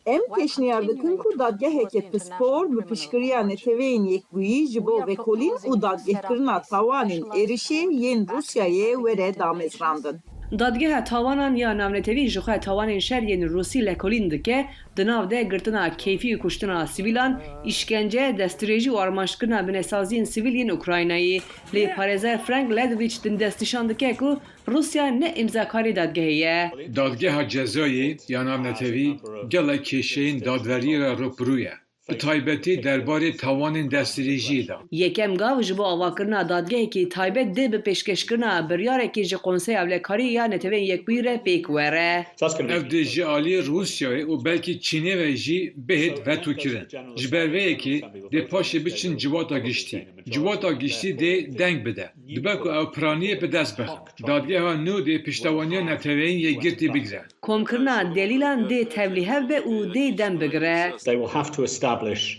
[SPEAKER 12] Em pêşniyar dikin ku dadgeheke pispor bi piştgiriya Neteweyên Yekbûyî ji bo vekolîn û dadgehkirina tawanên êrişê yên Rûsyayê were damezrandin.
[SPEAKER 11] Dadgeha Tawanan ya Navnetewî ji xwe tawanên şer yên Rûsî lekolîn dike, di nav de girtina keyfî û kuştina sivîlan, îşkence, destdirêjî û armanckirina binesaziyên sivîl yên Ukraynayê. Lê parêzer Frank Ledwich din destnîşan dike ku Rûsya ne îmzakarê dadgehê ye.
[SPEAKER 13] Dadgeha Cezayê ya Navnetewî gelek kêşeyên dadweriyê re rûbirû ye. Bi taybetî derbarê tawanên destdirêjiyê de.
[SPEAKER 11] Yekem gav ji bo avakirina dadgehekî taybet dê bi pêşkêşkirina biryarekê ji Konseya Ewlekariyê ya Neteweyên Yekbûyî re pêk were.
[SPEAKER 13] Ev dê ji aliyê Rûsyayê û belkî Çînê ve jî bihêt vetokirin. Ji ber vê yekê dê paşê biçin civata giştî. Civata giştî dê deng bide. Dibe ku ew piraniyê bi dest bixin. Dadgeha nû dê piştewaniya Neteweyên Yekgirtî bigire.
[SPEAKER 11] Komkirina delîlan dê tevlîhev be û dê dem bigire.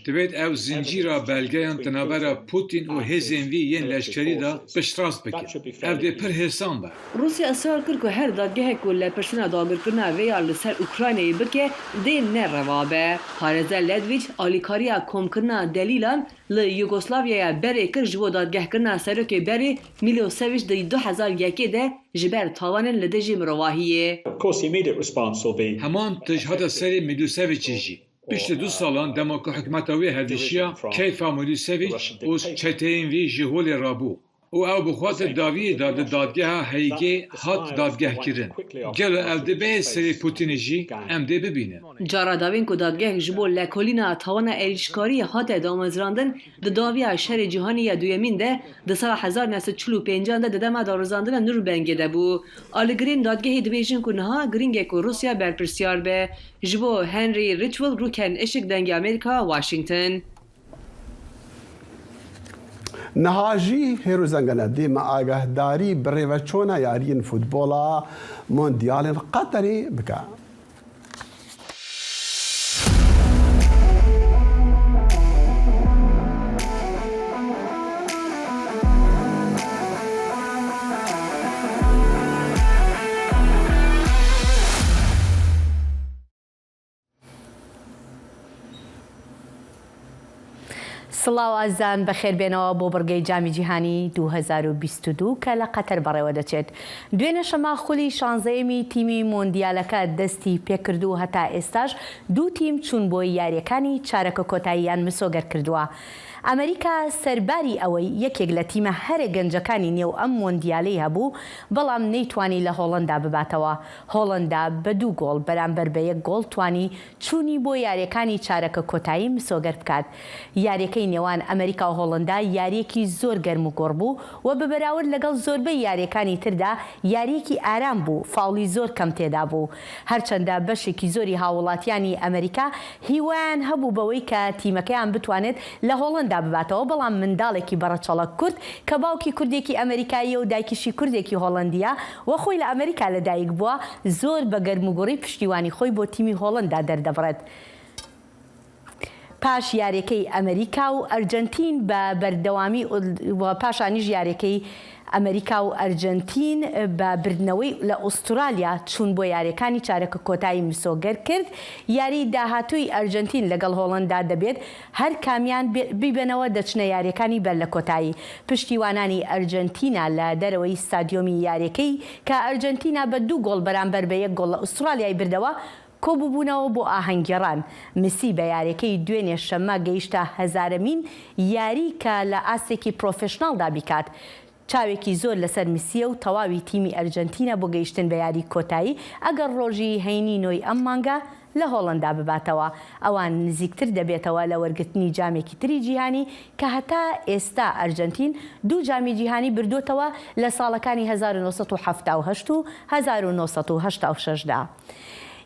[SPEAKER 13] Divêt ew zincîra belgeyan di navbera Pûtîn û hêzên wî yên leşkerî de piştrast bikin. Ev dê pir hêsan be.
[SPEAKER 11] Rûsya israr kir ku her dadgehek ku lepirsîna dagirkirina vê ya li ser Ukraynayê bike dê ne rewa be. Parêzer Ledwich alîkariya komkirina delîlan Li Yugoslavyaya berê kir ji bo dadgehkirina serokê berê Milosevic di 2001 de ji ber tawanên li dijî mirovahiyê.
[SPEAKER 13] Heman tişt hate serê Milosevicî jî. Piştî du salan dema ku hikûmeta wî hevdişiya, keyfa Milosevic û çeteyên wî ji holê rabû. Û ew bi xwe di dawiyê de li dadgeha Heygê hat dadgehkirin. Gelo ev dibe serê Pûtînê jî? Em dê bibînin.
[SPEAKER 11] Cara dawîn ku dadgeh ji bo lekolîna tawana êrîşkariyê hate damezrandin di dawiya Şerê Cîhanî ya Duyemîn de di sala 1945 an de di dema darizandina Nurnbergê de bû. Aligirên dadgehê dibêjin ku niha girîng e ku Rûsya berpirsyar be. Ji bo Henry Ridgwell Rûken Işik Dengê Amerîka, Washington.
[SPEAKER 2] Niha jî Hêro Zengene dê me agahdarî birêveçûna yariyên futbola Mondiyalên Qeterê bike.
[SPEAKER 14] سڵاو ئازیزان بەخێربێنەوە بۆ بڕگەی جامی جیهانی 2022 کە لە قەتەر بەڕێوە دەچێت. دوێنێ شەمە خولی شانزەیەمی تیمی مۆندیالەکە دەستی پێکرد و هەتا ئێستاش دوو تیم چوون بۆ یاریەکانی چارەکە کۆتاییان مسۆگەر کردووە. ئەمریکا سەرباری ئەوەی یەکێک لە تیمە هەرە گەنجەکانی نێو ئەم مۆندیالەی هەبوو بەڵام نەیتوانی لە هۆڵەندا بباتەوە. هۆڵەندا بە دوو گۆڵ بەرامبەر بە یەک گۆڵ توانی چوونی بۆ یارییەکانی چارەکە کۆتایی مسۆگەر بکات. یارییەکەی نێوان ئەمریکا و هۆڵەندا یارییەکی زۆر گەرم و گوڕ بوو و بە بەراورد لەگەڵ زۆربەی یارییەکانی تردا یارییەکی ئارام بوو، فاوڵی زۆر کەم تێدا بوو. هەرچەندە بەشێکی زۆری هاووڵاتیانی ئەمریکا هیوایان هەبوو بەوەی کە تیمەکەیان بتوانێت لە هۆڵەندا بباتەوە، بەڵام منداڵێکی بەڕەچەڵەک کورد کە باوکی کوردێکی ئەمریکاییە و دایکیشی کوردێکی هۆڵەندییە و خۆی لە ئەمریکا لەدایک بووە، زۆر بە گەرموگوڕی پشتیوانی خۆی بۆ تیمی هۆڵەندا دەردەبڕێت. پاش یاریەکەی ئەمریکا و ئەرجەنتین بە بەردەوامی و پاشانیش یاریەکەی ئەمریکا و ئەرجەنتین بە بردنەوەی لە ئوسترالیا چوون بۆ یاریەکانی چارەکە کۆتایی مسۆگەر کرد، یاری داهاتووی ئەرجەنتین لەگەڵ هۆڵەندا دەبێت، هەر کامیان بیبەنەوە دەچنە یاریەکانی بەر لە کۆتایی. پشتیوانانی ئەرجەنتینا لە دەرەوەی ستادیۆمی یاریەکەی کە ئەرجەنتینا بە دوو گۆڵ بەرامبەر بە یەک گۆڵ لە ئوسترالیای بردەوە کۆبووبوونەوە بۆ ئاهەنگگێڕان. مسی بە یاریەکەی دوێنێ شەممە گەیشتە هەزارەمین یاری کە لە ئاستێکی پرۆفێشناڵدا بیکات. چاوێکی زۆر لەسەر مسییە و تەواوی تیمی ئەرجەنتینە بۆ گەیشتن بە یاری کۆتایی ئەگەر ڕۆژی هەینی نۆی ئەم مانگە لە هۆڵەندا بباتەوە، ئەوان نزیکتر دەبێتەوە لە وەرگرتنی جامێکی تری جیهانی کە هەتا ئێستا ئەرجەنتین دوو جامی جیهانی بردووەتەوە لە ساڵەکانی 1978 و 1986 دا.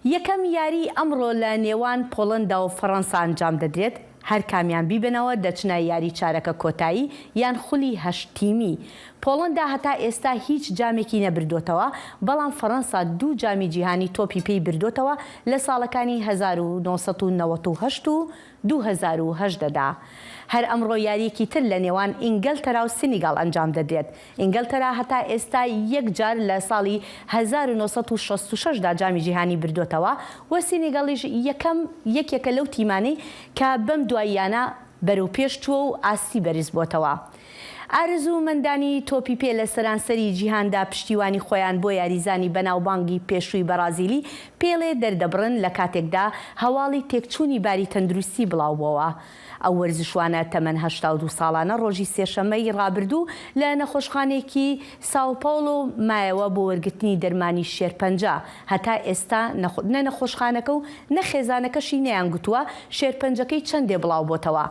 [SPEAKER 14] یەکەم یاریی ئەمڕۆ لە نێوان پۆڵەندا و فەڕەنسا ئەنجام دەدرێت، هەر کامیان بیبەنەوە دەچنە یاری چارەکە کۆتایی یان خولی هەشت تیمی. پۆڵەندا هەتا ئێستا هیچ جامێکی نەبردۆتەوە، بەڵام فەڕەنسا دوو جامی جیهانی تۆپی پێی بردۆتەوە لە ساڵەکانی 1998 و 2018 دا. هەر ئەمڕۆ یارییەکی تر لە نێوان ئینگەلتەرا و سینیگاڵ ئەنجام دەدرێت. ئینگەلتەرا هەتا ئێستا یەک جار لە ساڵی 1966 دا جامی جیهانی بردۆتەوە و سینیگاڵیش یەکەم یەکێکە لەو تیمانەی کە بەم دواییانە بەرەو پێش چووە و ئاستی بەرز بۆتەوە. ئارەزوومەندانی تۆپی پێ لە سەرانسەری جیهاندا پشتیوانی خۆیان بۆ یاریزانی بەناوبانگی پێشووی بەڕازیلی پێڵێ دەردەبڕن لە کاتێکدا هەواڵی تێکچوونی باری تەندروستی بڵاوبۆوە. ئەو وەرزشوانە تەمەن 82 ساڵانە ڕۆژی سێشەممەی ڕابردوو لە نەخۆشخانەیەکی ساوپاولۆ مایەوە بۆ وەرگرتنی دەرمانی شێرپەنجە، هەتا ئێستا نە نەخۆشخانەکە و نە خێزانەکەشی نەیانگوتووە شێرپەنجەکەی چەندێ بڵاوبۆتەوە.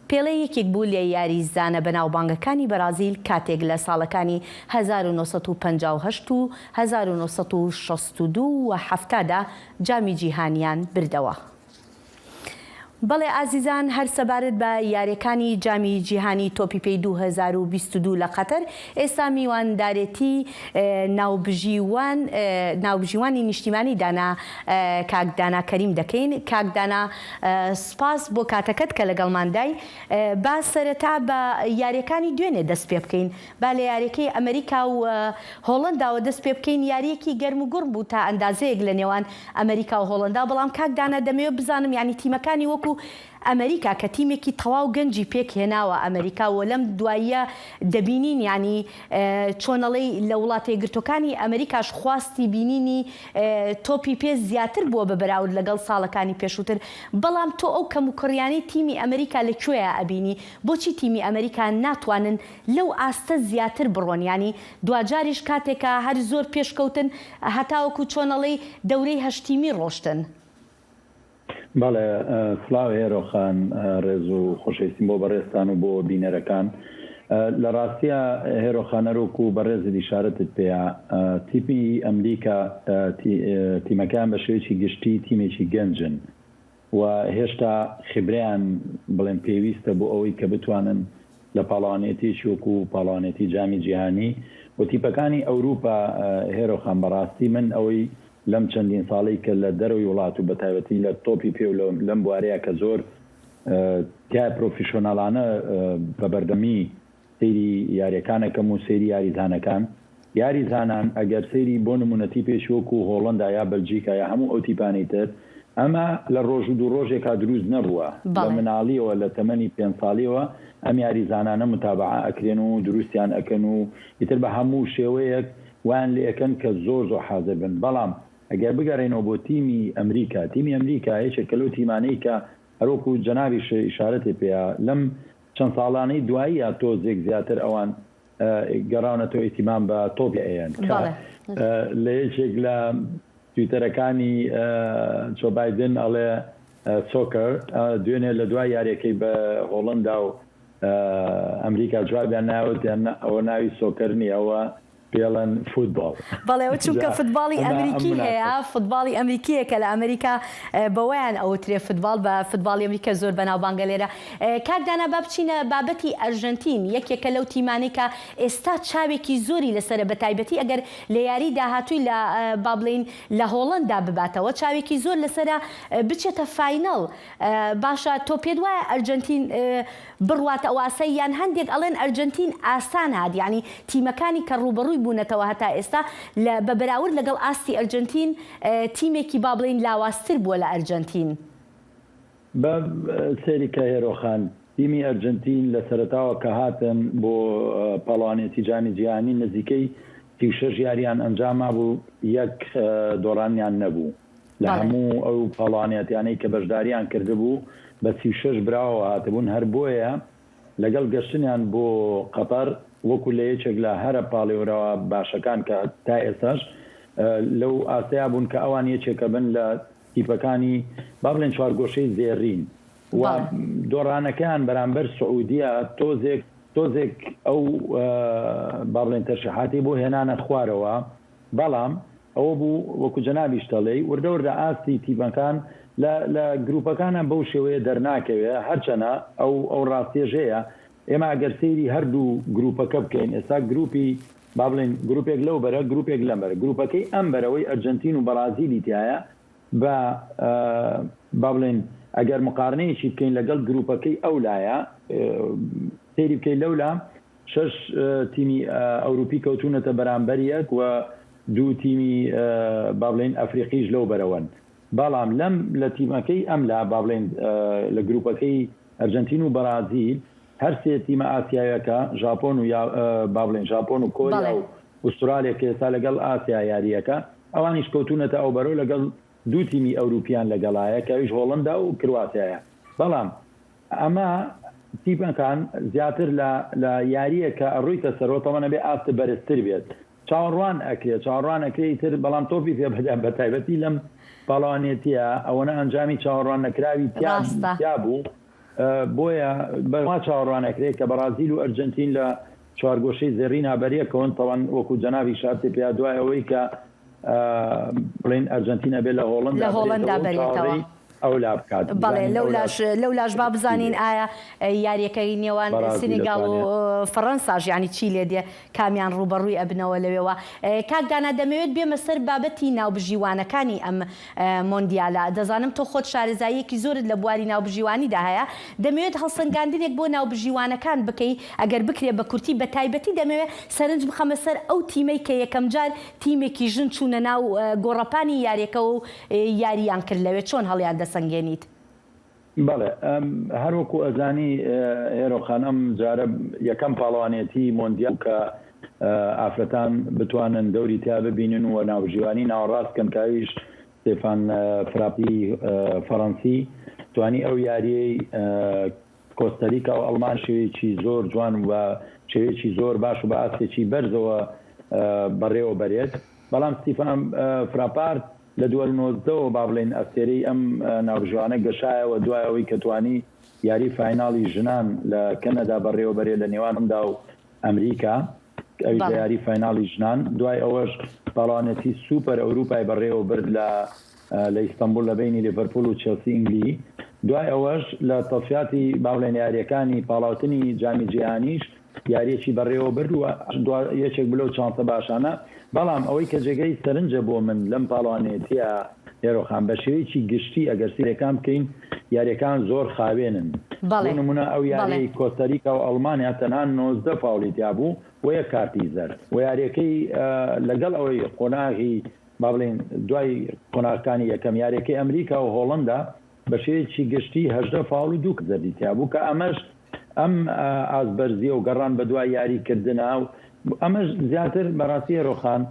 [SPEAKER 14] پێڵێ یەکێک بوو لە یاریزانە بەناوبانگەکانی بەرازیل کاتێک لە ساڵەکانی 1958 و 1962 و 70 دا جامی جیهانیان بردەوە. بەڵێ ئازیزان هەر سەبارەت بە یاریەکانی جامی جیهانی تۆپی پێی 2022 لە قەتەر ئێستا میواندارێتی ناوبژیوان ناوبژیوانی نیشتیمانی دانا کاک دانا کەریم دەکەین کاک دانا سپاس بۆ کاتەکەت کە لەگەڵماندای با سەرەتا بە یاریەکانی دوێنێ دەست پێ بکەین با لە یاریەکەی ئەمریکا و هۆڵەنداوە دەست پێ بکەین یاریەکی گەرم و گوڕ بوو تا ئەندازەیەک لە نێوان ئەمریکا و هۆڵەندا بەڵام کاک دانا دەمەوێت بزانم یانی تیمەکانی وەکو ئەمریکا کە تیمێکی تەواو گەنجی پێک هێناوە ئەمریکا و لەم دواییە دەبینین یانی چۆنەڵێی لە وڵاتە یەکگرتوەکانی ئەمریکاش خواستی بینینی تۆپی پێ زیاتر بووە بە بەراورد لەگەڵ ساڵەکانی پێشووتر بەڵام تۆ ئەو کەموکوڕیانەی تیمی ئەمریکا لە کوێیا ئەبینی بۆچی تیمی ئەمریکا ناتوانن لەو ئاستە زیاتر بڕۆن یانی دواجاریش کاتێکە هەر زۆر پێشکەوتن هەتاوەکو چۆنەڵێی دەورەی هەشتیمی ڕۆشتن.
[SPEAKER 15] بەڵێ سڵاو هێرۆ خان ڕێز و خۆشەویستیم بۆ بەڕێزتان و بۆ بینەرەکان. لە ڕاستیا هێرۆ خان هەروەکو بەڕێزت ئیشارەتت پێیا تیپی ئەمریکا تیمەکەیان بە شێوەیەکی گشتی تیمێکی گەنجن و هێشتا خیبرەیان بڵێن پێویستە بۆ ئەوەی کە بتوانن لە پاڵەوانێتیەکی وەکو پاڵەوانێتی جامی جیهانی و تیپەکانی ئەوروپا هێرۆ خان بەڕاستی من ئەوەی لەم چەندین ساڵەی کە لە دەرەوەی وڵات و بەتایبەتی لە تۆپی پێ و لەم بوارەیە کە زۆر تیایا پرۆفیشۆناڵانە بە بەردەمی سەیری یاریەکان ئەکەم و سەیری یاریزانەکان یاریزانان ئەگەر سەیری بۆ نمونە تیپێکی وەکو هۆڵەندا یا بەلجیکا یا هەموو ئەو تیپانەی تر ئەمە لە ڕۆژ و دوو ڕۆژێکا دروست نەبووە لە
[SPEAKER 14] بەڵێ.
[SPEAKER 15] مناڵیەوە لە تەمەنی پێنج ساڵیەوە ئەم یاریزانانە متابەعە ئەکرێن و دروستیان ئەکەن و ئیتر بە هەموو شێوەیەک وایان لێ ئەکەن کە زۆر زۆر حازر بن بەڵام ئەگەر بگەڕێینەوە بۆ تیمی ئەمریکا تیمی ئەمریکا یەکێکە لەو تیمانەی کە هەروەکو جەنابیش ئیشارەتێ پێیا لەم چەند ساڵانەی دواییە تۆزێک زیاتر ئەوان گەڕاونەتەوە ئیهتیمام بە تۆپی ئەیەن کە لە یەکێک لە تویتەرەکانی جۆ بایدن ئەڵێ سۆکەر دوێنێ لە دوای یاریەکەی بە هۆڵندا و ئەمریکا جوابیان ناوتیان ئەوە ناوی سۆکەر نییە ئەوە پێڵەن فوتباڵ.
[SPEAKER 14] بەڵێ ئەوە چونکە
[SPEAKER 15] جا
[SPEAKER 14] فوتباڵی
[SPEAKER 15] ئەمە ئەم
[SPEAKER 14] ئەمریکی هەیە
[SPEAKER 15] موناسەبە.
[SPEAKER 14] فوتباڵی ئەمریکیە کە لە ئەمریکا بەوەیان ئەوترێ فوتباڵ بە فوتباڵی ئەمریکا زۆر بەناوبانگە لێرە. کاک دانا با بچینە بابەتی ئەرژەنتین یەکێکە لەو تیمانەی کە ئێستا چاوێکی زۆری لەسەرە بەتایبەتی ئەگەر لە یاری داهاتووی لە با بڵێین لە هۆڵەندا بباتەوە چاوێکی زۆر لەسەرە بچێتە فاینەڵ باشە تۆ پێت وایە ئەرجەنتین بڕواتە ئەو ئاستەی یان هەندێک ئەڵێن ئەرجەنتین ئاسان هات یانی تیمەکانی کە ڕووبەڕووی بوونەتەوە هەتا ئێستا لە بە بەراورد لەگەڵ ئاستی ئەرجەنتین تیمێکی با بڵێین لاوازتر بووە لە ئەرجەنتین.
[SPEAKER 15] بە سەیری کە هێرۆ خان تیمی ئەرجەنتین لە سەرەتاوە کە هاتن بۆ پاڵەوانێتی جامی جیهانی نزیکەی 36 یاریان ئەنجام مابوو یەک دۆڕانیان نەبوو لە هەموو ئەو پاڵەوانیەتیانەی کە بەشداریان کردبوو بە 36 براوەوە هاتبوون هەر بۆیە لەگەڵ گەشتنیان بۆ قەتەر وەکو لە یەکێک لە هەرە پاڵێوراوە باشەکان کە تا ئێستاش لەو ئاستەیا بوون کە ئەوان یەکێکە بن لە. تیپەکانی با بڵێن چوارگۆشەی زێڕین و دۆڕانەکەیان بەرامبەر سعودیە تۆزێک تۆزێک ئەو با بڵێن تەرشیحاتی بۆ هێنانە خوارەوە بەڵام ئەوە بوو وەکو جەنابیشت دەڵێی وردە وردە ئاستی تیپەکان لە لە گروپەکانە بەو شێوەیە دەرناکەوێ هەرچەنە ئەو ئەو ڕاستیەش هەیە ئێمە ئەگەر سەیری هەردوو گروپەکە بکەین ئێستا گروپی با بڵێین گروپێک لەو بەرە گروپێک لەم بەرە گروپەکەی ئەم بەرەوەی ئەرجەنتین و بەڕازیلی تیایە بە با بڵێین ئەگەر مقارنەیەکی بکەین لەگەڵ گروپەکەی ئەو لایە سەیری بکەین لەولا شەش تیمی ئەوروپی کەوتوونەتە بەرامبەر یەک و دوو تیمی با بڵێین ئەفریقیش لەو بەرەوەن بەڵام لەم لە تیمەکەی ئەم لا با بڵێین لە گروپەکەی ئەرجەنتین و بەرازیل هەر سێ تیمە ئاسیایەکە ژاپۆن و با بڵێین ژاپۆن و کۆریا و ئوسترالیا کە ئێستا لەگەڵ ئاسیا یارییەکە ئەوانیش کەوتوونەتە ئەو بەرەو لەگەڵ دوو تیمی ئەوروپیان لەگەڵایە کە ئەویش هۆڵندا و کرواتیایە بەڵام ئەمە تیپەکان زیاتر لە لە یارییەک کە ئەڕۆیتە سەرەوە تەبعەن ئەبێ ئاست بەرزتر بێت چاوەڕوان ئەکرێ چاوەڕوان ئەکرێ ئیتر بەڵام تۆپی پێ بە بە تایبەتی لەم پاڵەوانێتیە ئەوەنە ئەنجامی چاوەڕوان نەکراوی تیا
[SPEAKER 14] ڕاستە.
[SPEAKER 15] تیا بوو بۆیە بە وا چاوەڕوان ئەکرێ کە بەڕازیل و ئەرجەنتین لە چوارگۆشەی زێڕینا بەریەکەون تەوان وەکو جەنابی شارتێ پیا دوای ئەوەی کە بڵێن ئەرجەنتین ئەبێ لە هۆڵندا
[SPEAKER 14] لە هۆڵندا
[SPEAKER 15] بەرێتەوە و
[SPEAKER 14] بەرێتەوە.
[SPEAKER 15] چاوەڕێی ئەولا بکات
[SPEAKER 14] بەڵێ
[SPEAKER 15] بزانین ئەولا
[SPEAKER 14] لەولاش لەولاش با
[SPEAKER 15] چی
[SPEAKER 14] بزانین
[SPEAKER 15] دێ.
[SPEAKER 14] ئایا یاریەکەی نێوان
[SPEAKER 15] بەڕازیل
[SPEAKER 14] سینیگال و
[SPEAKER 15] ئەتوانێ.
[SPEAKER 14] فەڕەنساش یانی چی لێ دێ کامیان ڕووبەڕووی ئەبنەوە لەوێوە کاک دانا دەمەوێت بێمە سەر بابەتی ناوبژیوانەکانی ئەم مۆندیالە دەزانم تۆ خۆت شارەزاییەکی زۆرت لە بواری ناوبژیوانیدا هەیە دەمەوێت هەڵسەنگاندنێک بۆ ناوبژیوانەکان بکەی ئەگەر بکرێ بە کورتی بە تایبەتی دەمەوێت سەرنج بخەمە سەر ئەو تیمەی کە یەکەمجار تیمێکی ژن چوونە ناو گۆڕەپانی یاریەکەوە و یارییان کرد لەوێ چۆن هەڵیان دەسەنگێنیت؟
[SPEAKER 15] بەڵێ هەر وەکو ئەزانی هێرۆ خان ئەم جارە یەکەم پاڵەوانێتی مۆندیال کە ئافرەتان بتوانن دەوری تیا ببینن و ناوبژیوانی ناوەڕاست کەن کە ئەویش ستێفان فراپی فەڕەنسی توانی ئەو یاریەی کۆستاریکا و ئەڵمان شێوەیەکی زۆر جوان و بە شێوەیەکی زۆر باش و بە ئاستێکی بەرزەوە بەڕێوە بەرێت بەڵام ستیفان فراپارت لە 2019 وە با بڵێین ئەستێرەی ئەم ناوبژیوانە گەشایەوە دوای ئەوەی کە توانی یاری فایناڵی ژنان لە کەنەدا بەڕێوە بەرێت لە نێوان هۆڵندا و ئەمریکا ئەویش لە یاری فایناڵی ژنان دوای ئەوەش پاڵەوانێتی سوپەر ئەوروپای بەڕێوە برد لە لە ئیستەنبوڵ لە بەینی لیڤەرپوڵ و چێڵسی ئینگلی دوای ئەوەش لە تەسفیاتی با بڵێن یاریەکانی پاڵاوتنی جامی جیهانیش یاریەکی بەڕێوە برد و دوا یەکێک بوو لەو چانسە باشانە بەڵام ئەوەی کە جێگەی سەرنجە بۆ من لەم پاڵەوانێتیە هێرۆ خان بە شێوەیەکی گشتی ئەگەر سەیرەکان بکەین یاریەکان زۆر خاوێنن بۆ
[SPEAKER 14] بەڵێ
[SPEAKER 15] نمونە ئەو
[SPEAKER 14] بەڵێ.
[SPEAKER 15] یاریەی کۆستاریکا و ئەڵمانیا تەنها 19 فاوڵی تیا بوو و یەک کارتی زەرد و یاریەکەی لەگەڵ ئەوەی قۆناغی با بڵێین دوای قۆناغەکانی یەکەم یاریەکەی ئەمریکا و هۆڵندا بە شێوەیەکی گشتی 18 فاوڵ و دوو زەردی تیا بوو کە ئەمەش ئەم ئاست بەرزیە و گەڕان بەدوای یاری کردنە و ئەمەش زیاتر بەڕاستی هێرۆ خان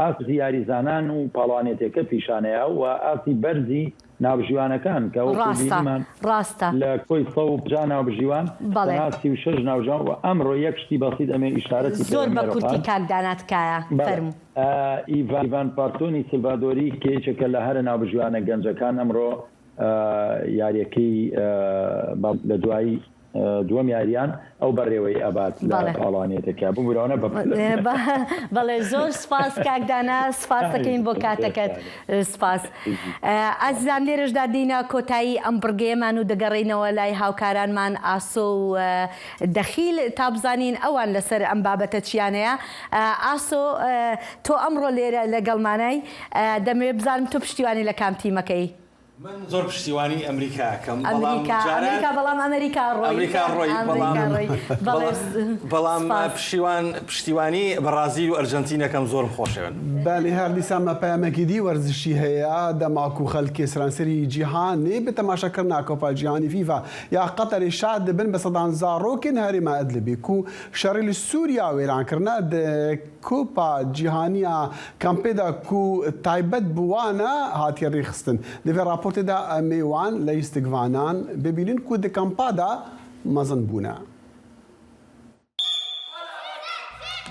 [SPEAKER 15] ئاستی یاریزانان و پاڵەوانێتیەکە پیشانەیا و ئاستی بەرزی ناوبژیوانەکان کە وەکو
[SPEAKER 14] ڕاستە
[SPEAKER 15] بینیمان
[SPEAKER 14] ڕاستە.
[SPEAKER 15] لە کۆی 150 ناوبژیوان
[SPEAKER 14] بەڵێ.
[SPEAKER 15] تەنها 36 ناوبژیوان و ئەمڕۆ یەک شتی بەسیت ئەمێ ئیشارەتی پێ
[SPEAKER 14] زۆر
[SPEAKER 15] بەم
[SPEAKER 14] بە
[SPEAKER 15] هێرۆ
[SPEAKER 14] کورتی
[SPEAKER 15] خان
[SPEAKER 14] کاک دانا تکایە
[SPEAKER 15] بەڵێ
[SPEAKER 14] فەرموو.
[SPEAKER 15] ئیڤان پارتۆنی سلڤادۆری کە یەکێکە لە هەرە ناوبژیوانە گەنجەکان ئەمڕۆ یاریەکەی لە دوای دووەم یاریان ئەو بەڕێوەی ئەبات لە پاڵەوانێتەکە ببورەوە بە
[SPEAKER 14] بەڵێ زۆر سپاس کاک دانا سپاس دەکەین بۆ کاتەکەت سپاس ئازیزان لێرەشدا دێینە کۆتایی ئەم بڕگەیەمان و دەگەڕێینەوە لای هاوکارانمان ئاسۆ و دەخیل تا بزانین ئەوان لەسەر ئەم بابەتە چیان هەیە ئاسۆ تۆ ئەمڕۆ لێرە لەگەڵمانای دەمەوێت بزانم تۆ پشتیوانی لە کام تیمەکەی؟
[SPEAKER 3] من زۆر پشتیوانی ئەمریکا ئەکەم بەڵام
[SPEAKER 14] ئەمریکا
[SPEAKER 3] جاران
[SPEAKER 14] ئەمریکا بەڵام ئەمریکا ڕۆی
[SPEAKER 3] ئەمریکا ڕۆی بەڵام
[SPEAKER 14] ئەمریکا ڕۆی بەڵێ
[SPEAKER 3] بەڵام
[SPEAKER 14] سپاس.
[SPEAKER 3] پشیوان پشتیوانی بەڕازیل و ئەرجەنتین ئەکەم زۆرم خۆشەوێن.
[SPEAKER 2] بەلی هەر دیسان مە پەیامێکی دی وەرزشی هەیە دەما کو خەلکێ سەرانسەری جیهانێ bi تەماشاکردنا کۆپا جیهانی فیفا یا قەتەرê شاد dibin bi sedan zarokên herêma Idlibê ku şerê li Sûriya wêran kirine di Kopa Cîhanî ya Kampê de ku taybet bi wan e hatiye rêxistin. Di vê raportê de em ê wan leyîstikvanan bibînin ku di kampa de mezin bûne.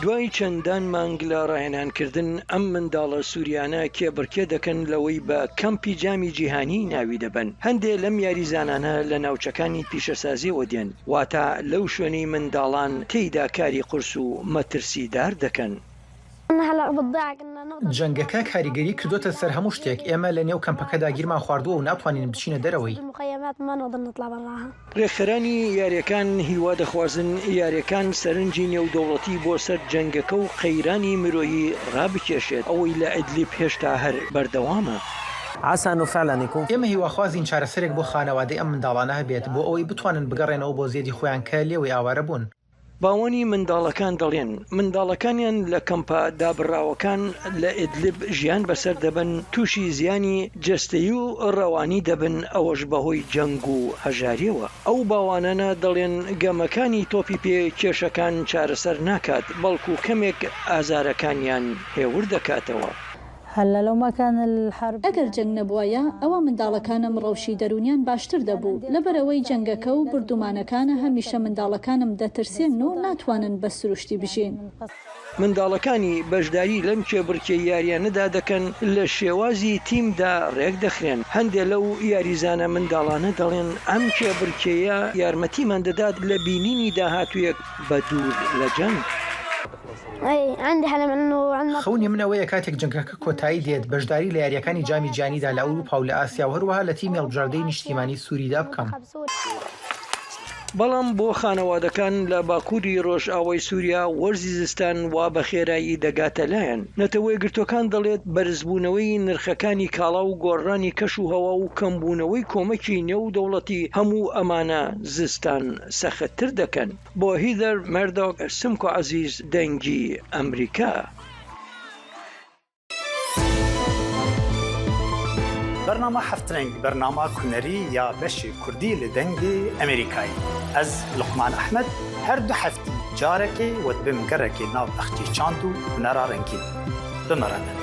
[SPEAKER 16] دوای چەندان مانگ لە ڕاهێنانکردن، ئەم منداڵە سوریانە کێبڕکێ دەکەن لەوەی بە کەمپی جامی جیهانی ناوی دەبەن. هەندێ لەم یاریزانانە لە ناوچەکانی پیشەسازیەوە دێن، واتە لەو شوێنەی منداڵان تێیدا کاری قورس و مەترسیدار دەکەن.
[SPEAKER 17] جەنگەکە کاریگەری کردۆتە سەر هەموو شتێک، ئێمە لە نێو کەمپەکەدا گیرمان خواردووە و ناتوانین بچینە دەرەوەی.
[SPEAKER 16] رێکخەرانی یارییەکان هیوا دەخوازن یارییەکان سەرنجی نێودەوڵەتی بۆ سەر جەنگەکە و قەیرانی مرۆیی رابکێشێت، ئەوەی لە ئیدلیب هێشتا هەر بەردەوامە.
[SPEAKER 17] ئێمە هیواخوازین چارەسەرێک بۆ خانەوادەی ئەم منداڵانە هەبێت بۆ ئەوەی بتوانن بگەڕێنەوە بۆ زێدی خۆیان کە لێوەی ئاوارە بوون.
[SPEAKER 16] باوانی منداڵەکان دەڵێن، منداڵەکانیان لە کەمپە دابڕاوەکان لە ئیدلب ژیان بەسەر دەبەن، تووشی زیانی جەستەیی و ڕەوانی دەبن، ئەوەش بەهۆی جەنگ و هەژارییەوە. ئەو باوانانە دەڵێن، گەمەکانی تۆپی پێ کێشەکان چارەسەر ناکات، بەڵکو کەمێک ئازارەکانیان هێور دەکاتەوە.
[SPEAKER 18] ئەگەر جەنگ نەبوایە ئەوا منداڵەکانم ڕەوشی دەروونیان باشتر دەبوو، لەبەرئەوەی جەنگەکە و بوردومانەکانە هەمیشە منداڵەکانم دەترسێنن و ناتوانن بە سروشتی بژین.
[SPEAKER 16] منداڵەکانی بەشداری لەم کێبڕکێ یاریانەدا دەکەن لە شێوازی تیمدا ڕێکدەخرێن، هەندێ لەو یاریزانە منداڵانە دەڵێن ئەم کێبڕکێیە یارمەتیمان دەدات لە بینینی داهاتوویەک بە دوور لە جەنگ.
[SPEAKER 17] خەونی من ئەوەیە کاتێک جەنگەکە کۆتایی دێت، بەشداری لە یارییەکانی جامی جیهانیدا لە ئەوروپا و لە ئاسیا و هەروەها لە تیمی هەڵبژاردەی نیشتیمانی سوریدا بکەم.
[SPEAKER 16] بەڵام بۆ خانەوادەکان لە باکووری ڕۆژئاوای سوریا وەرزی زستان وا بە خێرایی دەگاتە لایان. نەتەوەیەکگرتووەکان دەڵێت بەرزبوونەوەی نرخەکانی کاڵا و گۆڕانی کەش و هەوا و کەمبوونەوەی کۆمەکی نێودەوڵەتی هەموو ئەمانە زستان سەختتر دەکەن. بۆ هیزەر مێردۆک، سمکۆ عەزیز، دەنگی ئەمریکا.
[SPEAKER 19] بەرنامە هەفترەنگ بەرنامە هونەری یا بەشی کوردی لە دەنگی ئەمریکایی ئەز لوقمان ئەحمەد هەر دو هەفتی جارێکی وە دبم گەرەکی ناو بەختی چاند و هونەرا ڕەنگین بمەرەنە.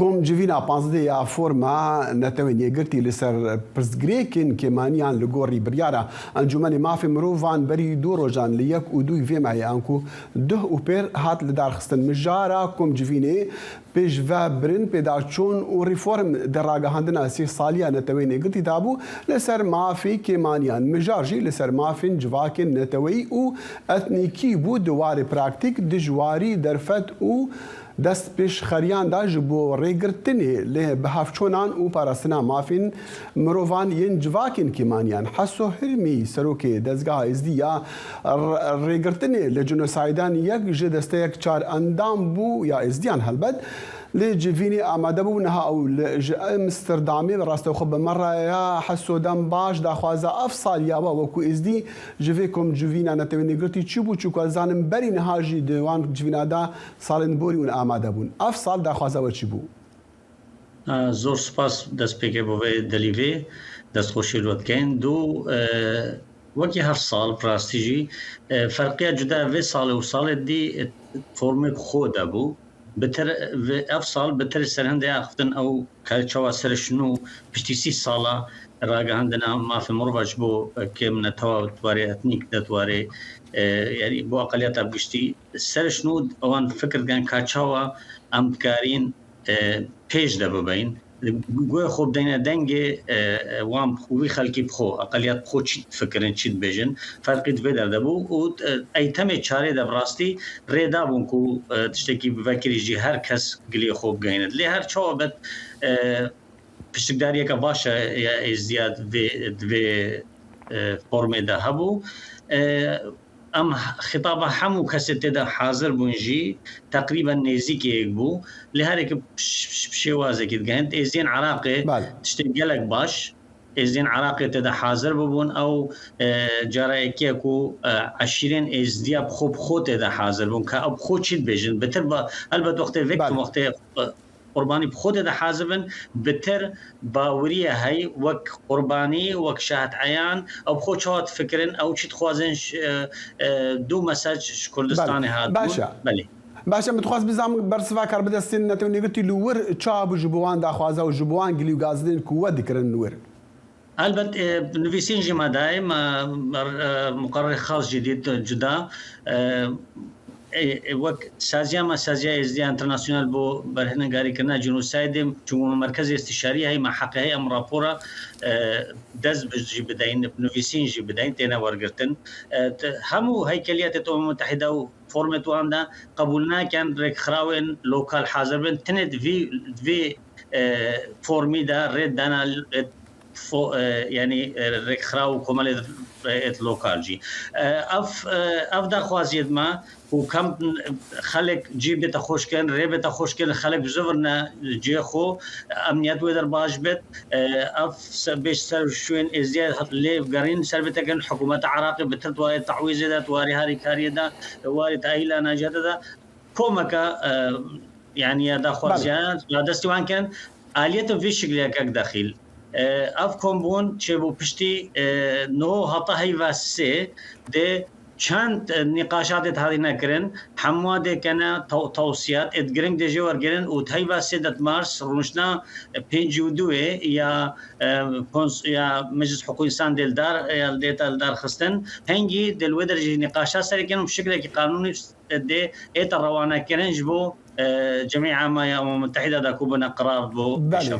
[SPEAKER 2] Komcivîna panzdeh ya Forma Netewên Yekgirtî li ser pirsgirêkên kêmaniyan li gorî biryara Encûmenê Mafê Mirovan berî du rojan li yek û dûy vê mehê anku duh û pêr hat lidarxistin. Mijara komcivînê pêşvebirin, pêdaçûn û reform di ragihandina sê saliya Netewên Yekgirtî de bû li ser mafê kêmaniyan. Mijar jî li ser mafên civakên neteweyî û etnîkî bû di warê praktîk, dijwarî, derfet û Destpêşxeriyan da ji bo rêgirtinê li bihevçûnan û parastina mafên mirovan yên civakên kêmaniyan. Heso Hirmî, Serokê Dezgeha Êzdî ya Rêgirtinê li Cinosaîdan yek ji desteyek çar endam bû ya Êzdiyan helbet li civînê amade bû. Niha ew li ji Amsterdamê bi rastewxwe bi me re ye. Heso dem baş daxwaza ev sal ya we wekû Êzdî ji vê komcivîna Netewên Yekgirtî çi bû? Çûku ez zanim berî niha jî di wan civîna de Salên borî hûn amade bûn. Ev sal daxwaza we çi bû?
[SPEAKER 20] Zor spas destpêkê bo vê delîvê destxweşiyê li we dikeyin. Du, wekî her sal bi rastî jî ferqiya cuda vê salê û salê dî formê bi xwe de bû. Bi ter ev sal bi ter serhindê axiftin ew ka çawa ser şinû piştî 30 sala ragihandina mafê mirova ji bo kêm netewa di warê etnîk de di warê yanî bo eqeliyeta bi giştî Ser şnû ewan fikir dikin ka çawa em dikarîn pêş de bibeyn. Guhê xwe bideyne dengê wan wî xelkî bi xwe, eqeliyat bi xwe çi difikirin, çi dibêjin. Ferqî di vê der de bû û eytemê çarê de bi rastî rê dabûn ku tiştekî bi vekirî jî her kes giliyê xwe bigihîne. Lê her çawa bet piştikdariyeke baş e ya Êzdiya di vê formê de hebû. Em xitaba hemû kesê tê de hazir bûn jî teqrîben nêzîkê yek bû. Lê her yekê bi şêwazekî digehin. Êzdiyên Iraqê tiştên gelek baş Êzdiyên Iraqê tê de hazir bûbûn. Ew cara yekê ye ku eşîrên Êzdiya bi xwe bi xwe tê de hazir bûn ka ew bi xwe çi dibêjin. Bitir ba helbet wextê vê wextê Qurbanî bi xwe de dihazir bin, bitir bawiriye hey wek qurbanî, wek şahid eyan, ew bi xwe çawa difikirin, ew çi dixwazin du mesaj ji Kurdistanê hatibûn.
[SPEAKER 2] Baş e.
[SPEAKER 20] Belê.
[SPEAKER 2] Baş e, min dixwast bizanim bersiva karbidestên Netewên Yekgirtî li wir çawa bû ji bo wan daxwaza û ji bo wan gilî û gazinên ku we dikirin li wir?
[SPEAKER 20] ئەلبەت نڤیسین ژی مە دای مە مقەڕەری خاس ژی دیت جودا وەک سازیا مە سازیا ئێزدیا ئینتەرناسیۆنال بۆ بەرهنگاری کردنا جینۆسایدێ چونکە مە مەرکەزی ئێستیشاری هەی مە حەقی هەی ئەم ڕاپۆرە دەست ژی بدەین نڤیسین ژی بدەین تێنە وەرگرتن هەموو هەیکەلیاتێ ئومم متحدە و فۆرمێت واندا قەبوول ناکەن رێکخراوێن لۆکال حازر بن تنێ دڤێ فۆرمیدا رێت دانا یانی رێکخراو و کۆمەلێ لۆکال جی ئەف ئەف داخوازیەت ما و کەم خەلک جی بێتە خۆشکردن رێ بێتە خۆشکردن خەلک بزڤرنە جێ خۆ ئەمنیەت وێ دەر باش بێت ئەف بێش سەر شوێن ئێزدیا لێ گەڕین سەر بێتەکەن حکوومەتە عراقی بتر دوای تەعویزێ دا تواری هاریکاریەدا واری تاهیلا ناجاتەدا کۆمەکە یعنی یا داخوازیان دەستی وان کەن ئالیەتە ڤی شکلە کاک دەخیل ئەڤ کۆمبوون چێبوو پشتی نۆ هەتا هەیڤا سێ دێ چەند نیقاشاتێت هاتینە کرن هەمووا دێ کەنە تەوسیات ئێت گرنگ دێ ژێ وەرگرن و هەیڤا سێ دەت مارس ڕونشنا پێنجی و دوێ یا یا مجلس حقوق ئینسان دێ لدار دێتە لدار خستن هەنگی دێ لوێ دەرجی نیقاشا سەرێکن و شکلێکی قانونی دێ ئێتە ڕەوانە کرن ژ بۆ جمعیە عامە یا ئومم متحدە دا کو بنە قرار بۆ
[SPEAKER 2] بەلێ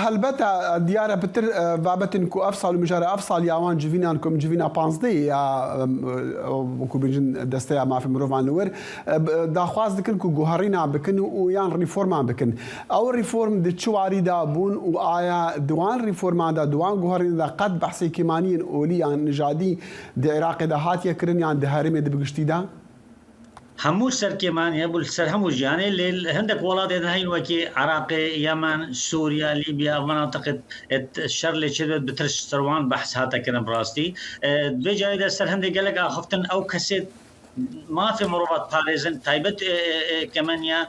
[SPEAKER 2] هەلبەتە دیارە پتر بابەتن کو ئەڤ سال و مژارە ئەڤ سال یا وان جڤینان کو ئم جڤینا پانزدەی یا وەکو بێژن دەستەیا مافی مرۆڤان li wir daxwaz dikin ku guherînan bikin û yan rîforman bikin. Ew rîform di çi warî da bûn û aya di wan rîforman da di wan guherînan da qet behsê kêmaniyên olî yan nijadî di Iraqê da hatiye kirin yan di herêmê di bi giştî da?
[SPEAKER 20] هەموو سەر کێمانی هەبوو سەر هەموو ژیانێ لێ هەندێک وڵاتێ هەین وەکی عراقێ یەمەن سووریا لیبیا ئەو مەناتقێت شەر لێ چێ بێت بتر سەروان بەحس هاتە کردن بڕاستی دوێ جارێدا سەر هەندێک گەلک ئاخفتن ئەو کەسێت مافێ مرۆڤات پارێزن تایبەت کەمەنیا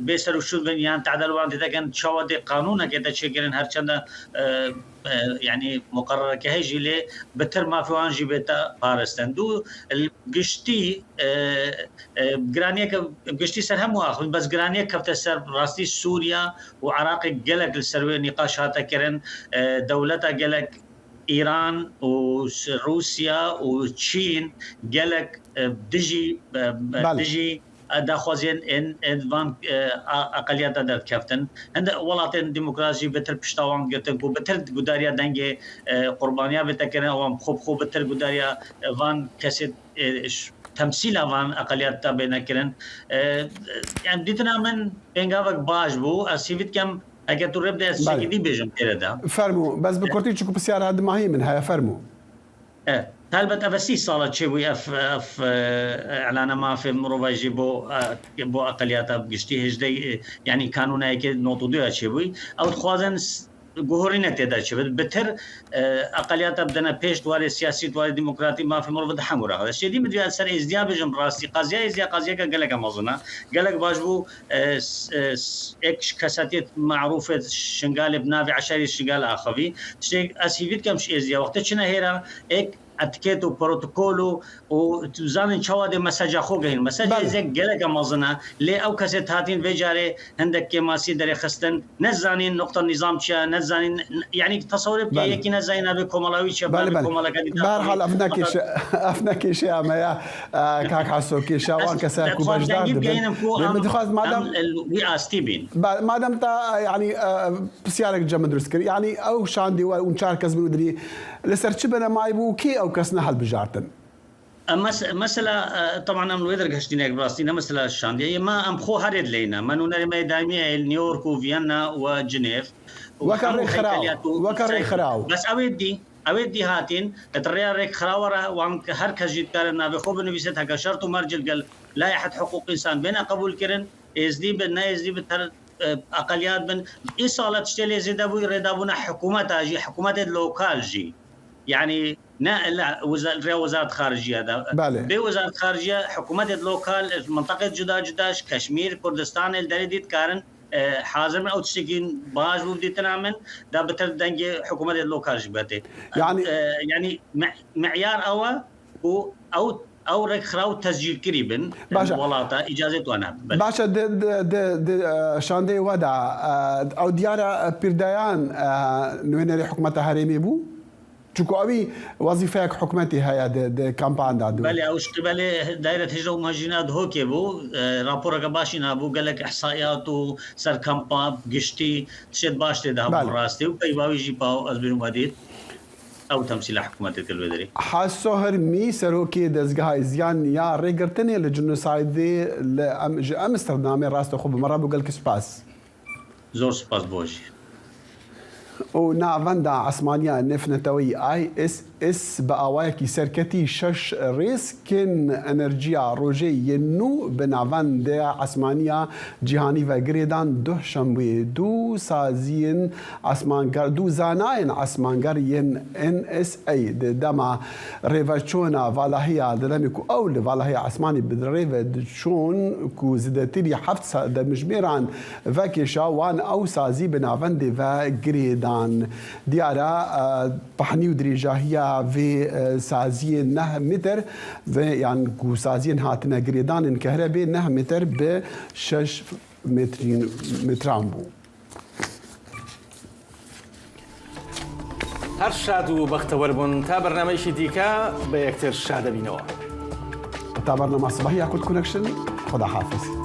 [SPEAKER 20] بێ سەر و شوون بن یان تعدەل وان دەکەن چاوە دێ قانونەکە دەچێکردن هەرچەندە یانی مقەڕەرەکە هەیژی لێ بتر مافی وان ژی بێتە پارستن دوو گشتی گرانیەکە گشتی سەر هەموو ئاخن بەس گرانیە کەفتە سەر ڕاستی سووریا و عراقی گەلک لە سەروێ نیقاش هاتە کردن دەولەتە گەلک ئیران و رووسیا و چین گەلک دژی دژی داخوازیێن ئێن ڤان ئەقەلیەتە دەرکەفتن هەندە وڵاتێن دیموکراسی بتر پشتاوان گرتن کو بتر گوداریا دەنگێ قوربانیا بێتەکردن ئەوان خۆ بخۆ بتر گوداریا ڤان کەسێ تەمسیلا ڤان ئەقەلیەت تا بێنەکردن یان دیتنا من پێنگاوێک باش بوو ئەس هیڤی دکەم ئەگەر تو ڕێ بدەی ئەس شتێکی دی بێژم تێرەدا.
[SPEAKER 2] فەرموو بەس بە کورتی چونکو پرسیار هەردماهی من هەیە فەرموو.
[SPEAKER 20] تایبەت ئەڤە سی ساڵە چێبووی ئەف ئەف ئعلانە مافێ مڕۆڤای ژی بۆ بۆ ئەقەلیاتا گشتی هێژدەی یانی کانوونایەکێ نۆت و دویا چێبووی ئەو دخوازن گۆڕینە تێدا چێبێت بتر ئەقەلیاتا بدەنە پێش دوارێ سیاسی دوارێ دیموکراتی مافی مڕۆڤ دە هەموو ڕەغدە شێدی مدویا سەر ئێزدیا بژم ڕاستی قازیا ئێزدیا قازیەکە گەلەکە مەزنە گەلەک باش بوو ئێک کەساتیت مەعروفێت شنگالێ بناوی عەشایری شنگال ئاخڤی تشتێک ئەس هیڤی دکەم ش ئێزدیا وەختێ چنە هێرا ئێک ئەتکێت و پرۆتۆکۆل و و زانین چاوا دێ مەسەجا خۆ گەین مەسەج ئێزێک گەلەکە مەزنە لێ ئەو کەسێت هاتین ڤێ جارێ هەندێک کێماسی دەرێ خستن نەزانین نقطە نیزام چیە نەزانین یعنی تەسەورێ بکە یەکی نەزانین نابێ کۆمەڵاوی چیە
[SPEAKER 2] بەڵێ بەڵێ
[SPEAKER 20] کۆمەڵەکانی
[SPEAKER 2] بەهەرحاڵ ئەف نەکێشە ئەف نەکێشەی ئەمەیە کاک حەسۆ کێشە وان کەسە کو بەشدار دبن لێ من دخواست مادام
[SPEAKER 20] وی ئاستی بین
[SPEAKER 2] مادام تا یعنی پرسیارێک جە من دروست کرد یعنی ئەو شاندی وە اون چار کەس بن و دری لەسەر چ بنەمای بوو و کێ ئەو کەس نەهەلبژارتن؟
[SPEAKER 20] مەسەلە تەبعەن ئەم لوێ دەرگەشتینێک بڕاستی نە مەسەلە شاندیە ئێمە ئەم خۆ هەرێت لینە مە نوونەری مە دایمیە نیویۆرک و ڤیەننا و جنێف
[SPEAKER 2] وەکە ڕێکخراو وەکە ڕێکخراو
[SPEAKER 20] بەس ئەوێ دی ئەوێ دی هاتین ڕێ ڕێکخراوە ڕە وان هەر کەس ژی دکارە ناوێ خۆ بنویسێت هەکە شەرت و مەرجت گەل لایحەت حقوق ئینسان بێنە قبول کرن ئێزدی بن نە ئێزدی بن هەر ئەقەلیات بن ئی ساڵە تشتێ لێ زێدە بووی ڕێدابوونە حکوومەتە ژی حکوومەتێت لۆکال ژی یعنی نا لا رێ وەزارەت خارجیە دا
[SPEAKER 2] بەێ.
[SPEAKER 20] بێ وەزارەت خارجیە حکوومەتێت لۆکال منتەقێت جودا جوداش کەشمیر کوردستان ال دەرێ دیت کارن حازر من ئەو تشتێکی باش بوو دیتنا من دا بتر دەنگێ حکوومەتێت لۆکالش بەتێ
[SPEAKER 2] یعنی
[SPEAKER 20] یعنی معیار ئەوە و ئەو. ئەو ڕێکخراو تەسجیلکری بن
[SPEAKER 2] باشە.
[SPEAKER 20] وڵاتە ئیجازەی توان هەب. بەلێ.
[SPEAKER 2] باشە د د د د شاندەی وەدا ئەو دیارە پیردایان نوێنەری حکومەتە هەرێمی بوو؟ چونکو ئەوی وەزیفەیەک حکومەتی هەیە د د کەمپاندا دو.
[SPEAKER 20] بەلێ ئەو شتی بەلێ دایرەت هجرە و مهاجرینە دهۆکێ بوو راپۆرەکە باشی نابوو گەلەک ئیحسائیات و سەر کەمپا گشتی تشێت باش تێدا هەبوو
[SPEAKER 2] بەلێ.
[SPEAKER 20] ڕاستی و پەیڤاوی ژی پاو ئەز بیرم وەدیت ئەو تەمسیلە حکومەتێ کرد وێ دەرێ.
[SPEAKER 2] حەسۆ هرمی سەرۆکی دەزگەها ئیزیان یا ڕێگرتنێ لە جنۆسایدێ لە ژ ئەمستردامێ ڕاستەخۆ بە مەڕا بۆ گەلک سپاس.
[SPEAKER 20] زۆر سوپاس بۆ ژیر.
[SPEAKER 2] و ناڤەندا ئاسمانیە نێفنەتەوەیی ISS بە ئاوایەکی سەرکەتی شەش ڕێسکێن ئەنەرجیا ڕۆژێ یێن نوو بە ناڤەندە ئاسمانیە جیهانی ڤە گرێدان دوه شەموێ دوو سازیێن ئاسمانگەڕ دوو زانایێن ئاسمانگەڕ یێن NASA د دەما ڕێڤەچۆنا ڤالاهیا د دەمێ کو ئەو لە ڤالاهیا ئاسمانی ب ڕێڤە دچۆن کو زدەتری هەفت دەمژمێران ڤەکێشا وان ئەو سازی بە ناڤەندێ ڤە گرێدان. دیارە پەهنی و درێژاهیە ڤێ سازیێ نەه متر ڤێ یان کو سازیێن هاتنە گرێدانن کەهرەبێ نەه متر بە شەش متران بوو.
[SPEAKER 3] هەر شاد و بەختەوەر بوون تا بەرنامەیەکی دیکە بە یەکتر شادەبینەوە.
[SPEAKER 2] تا بەرنامە سبەهی یاکورد کونەکشن خوداحافز.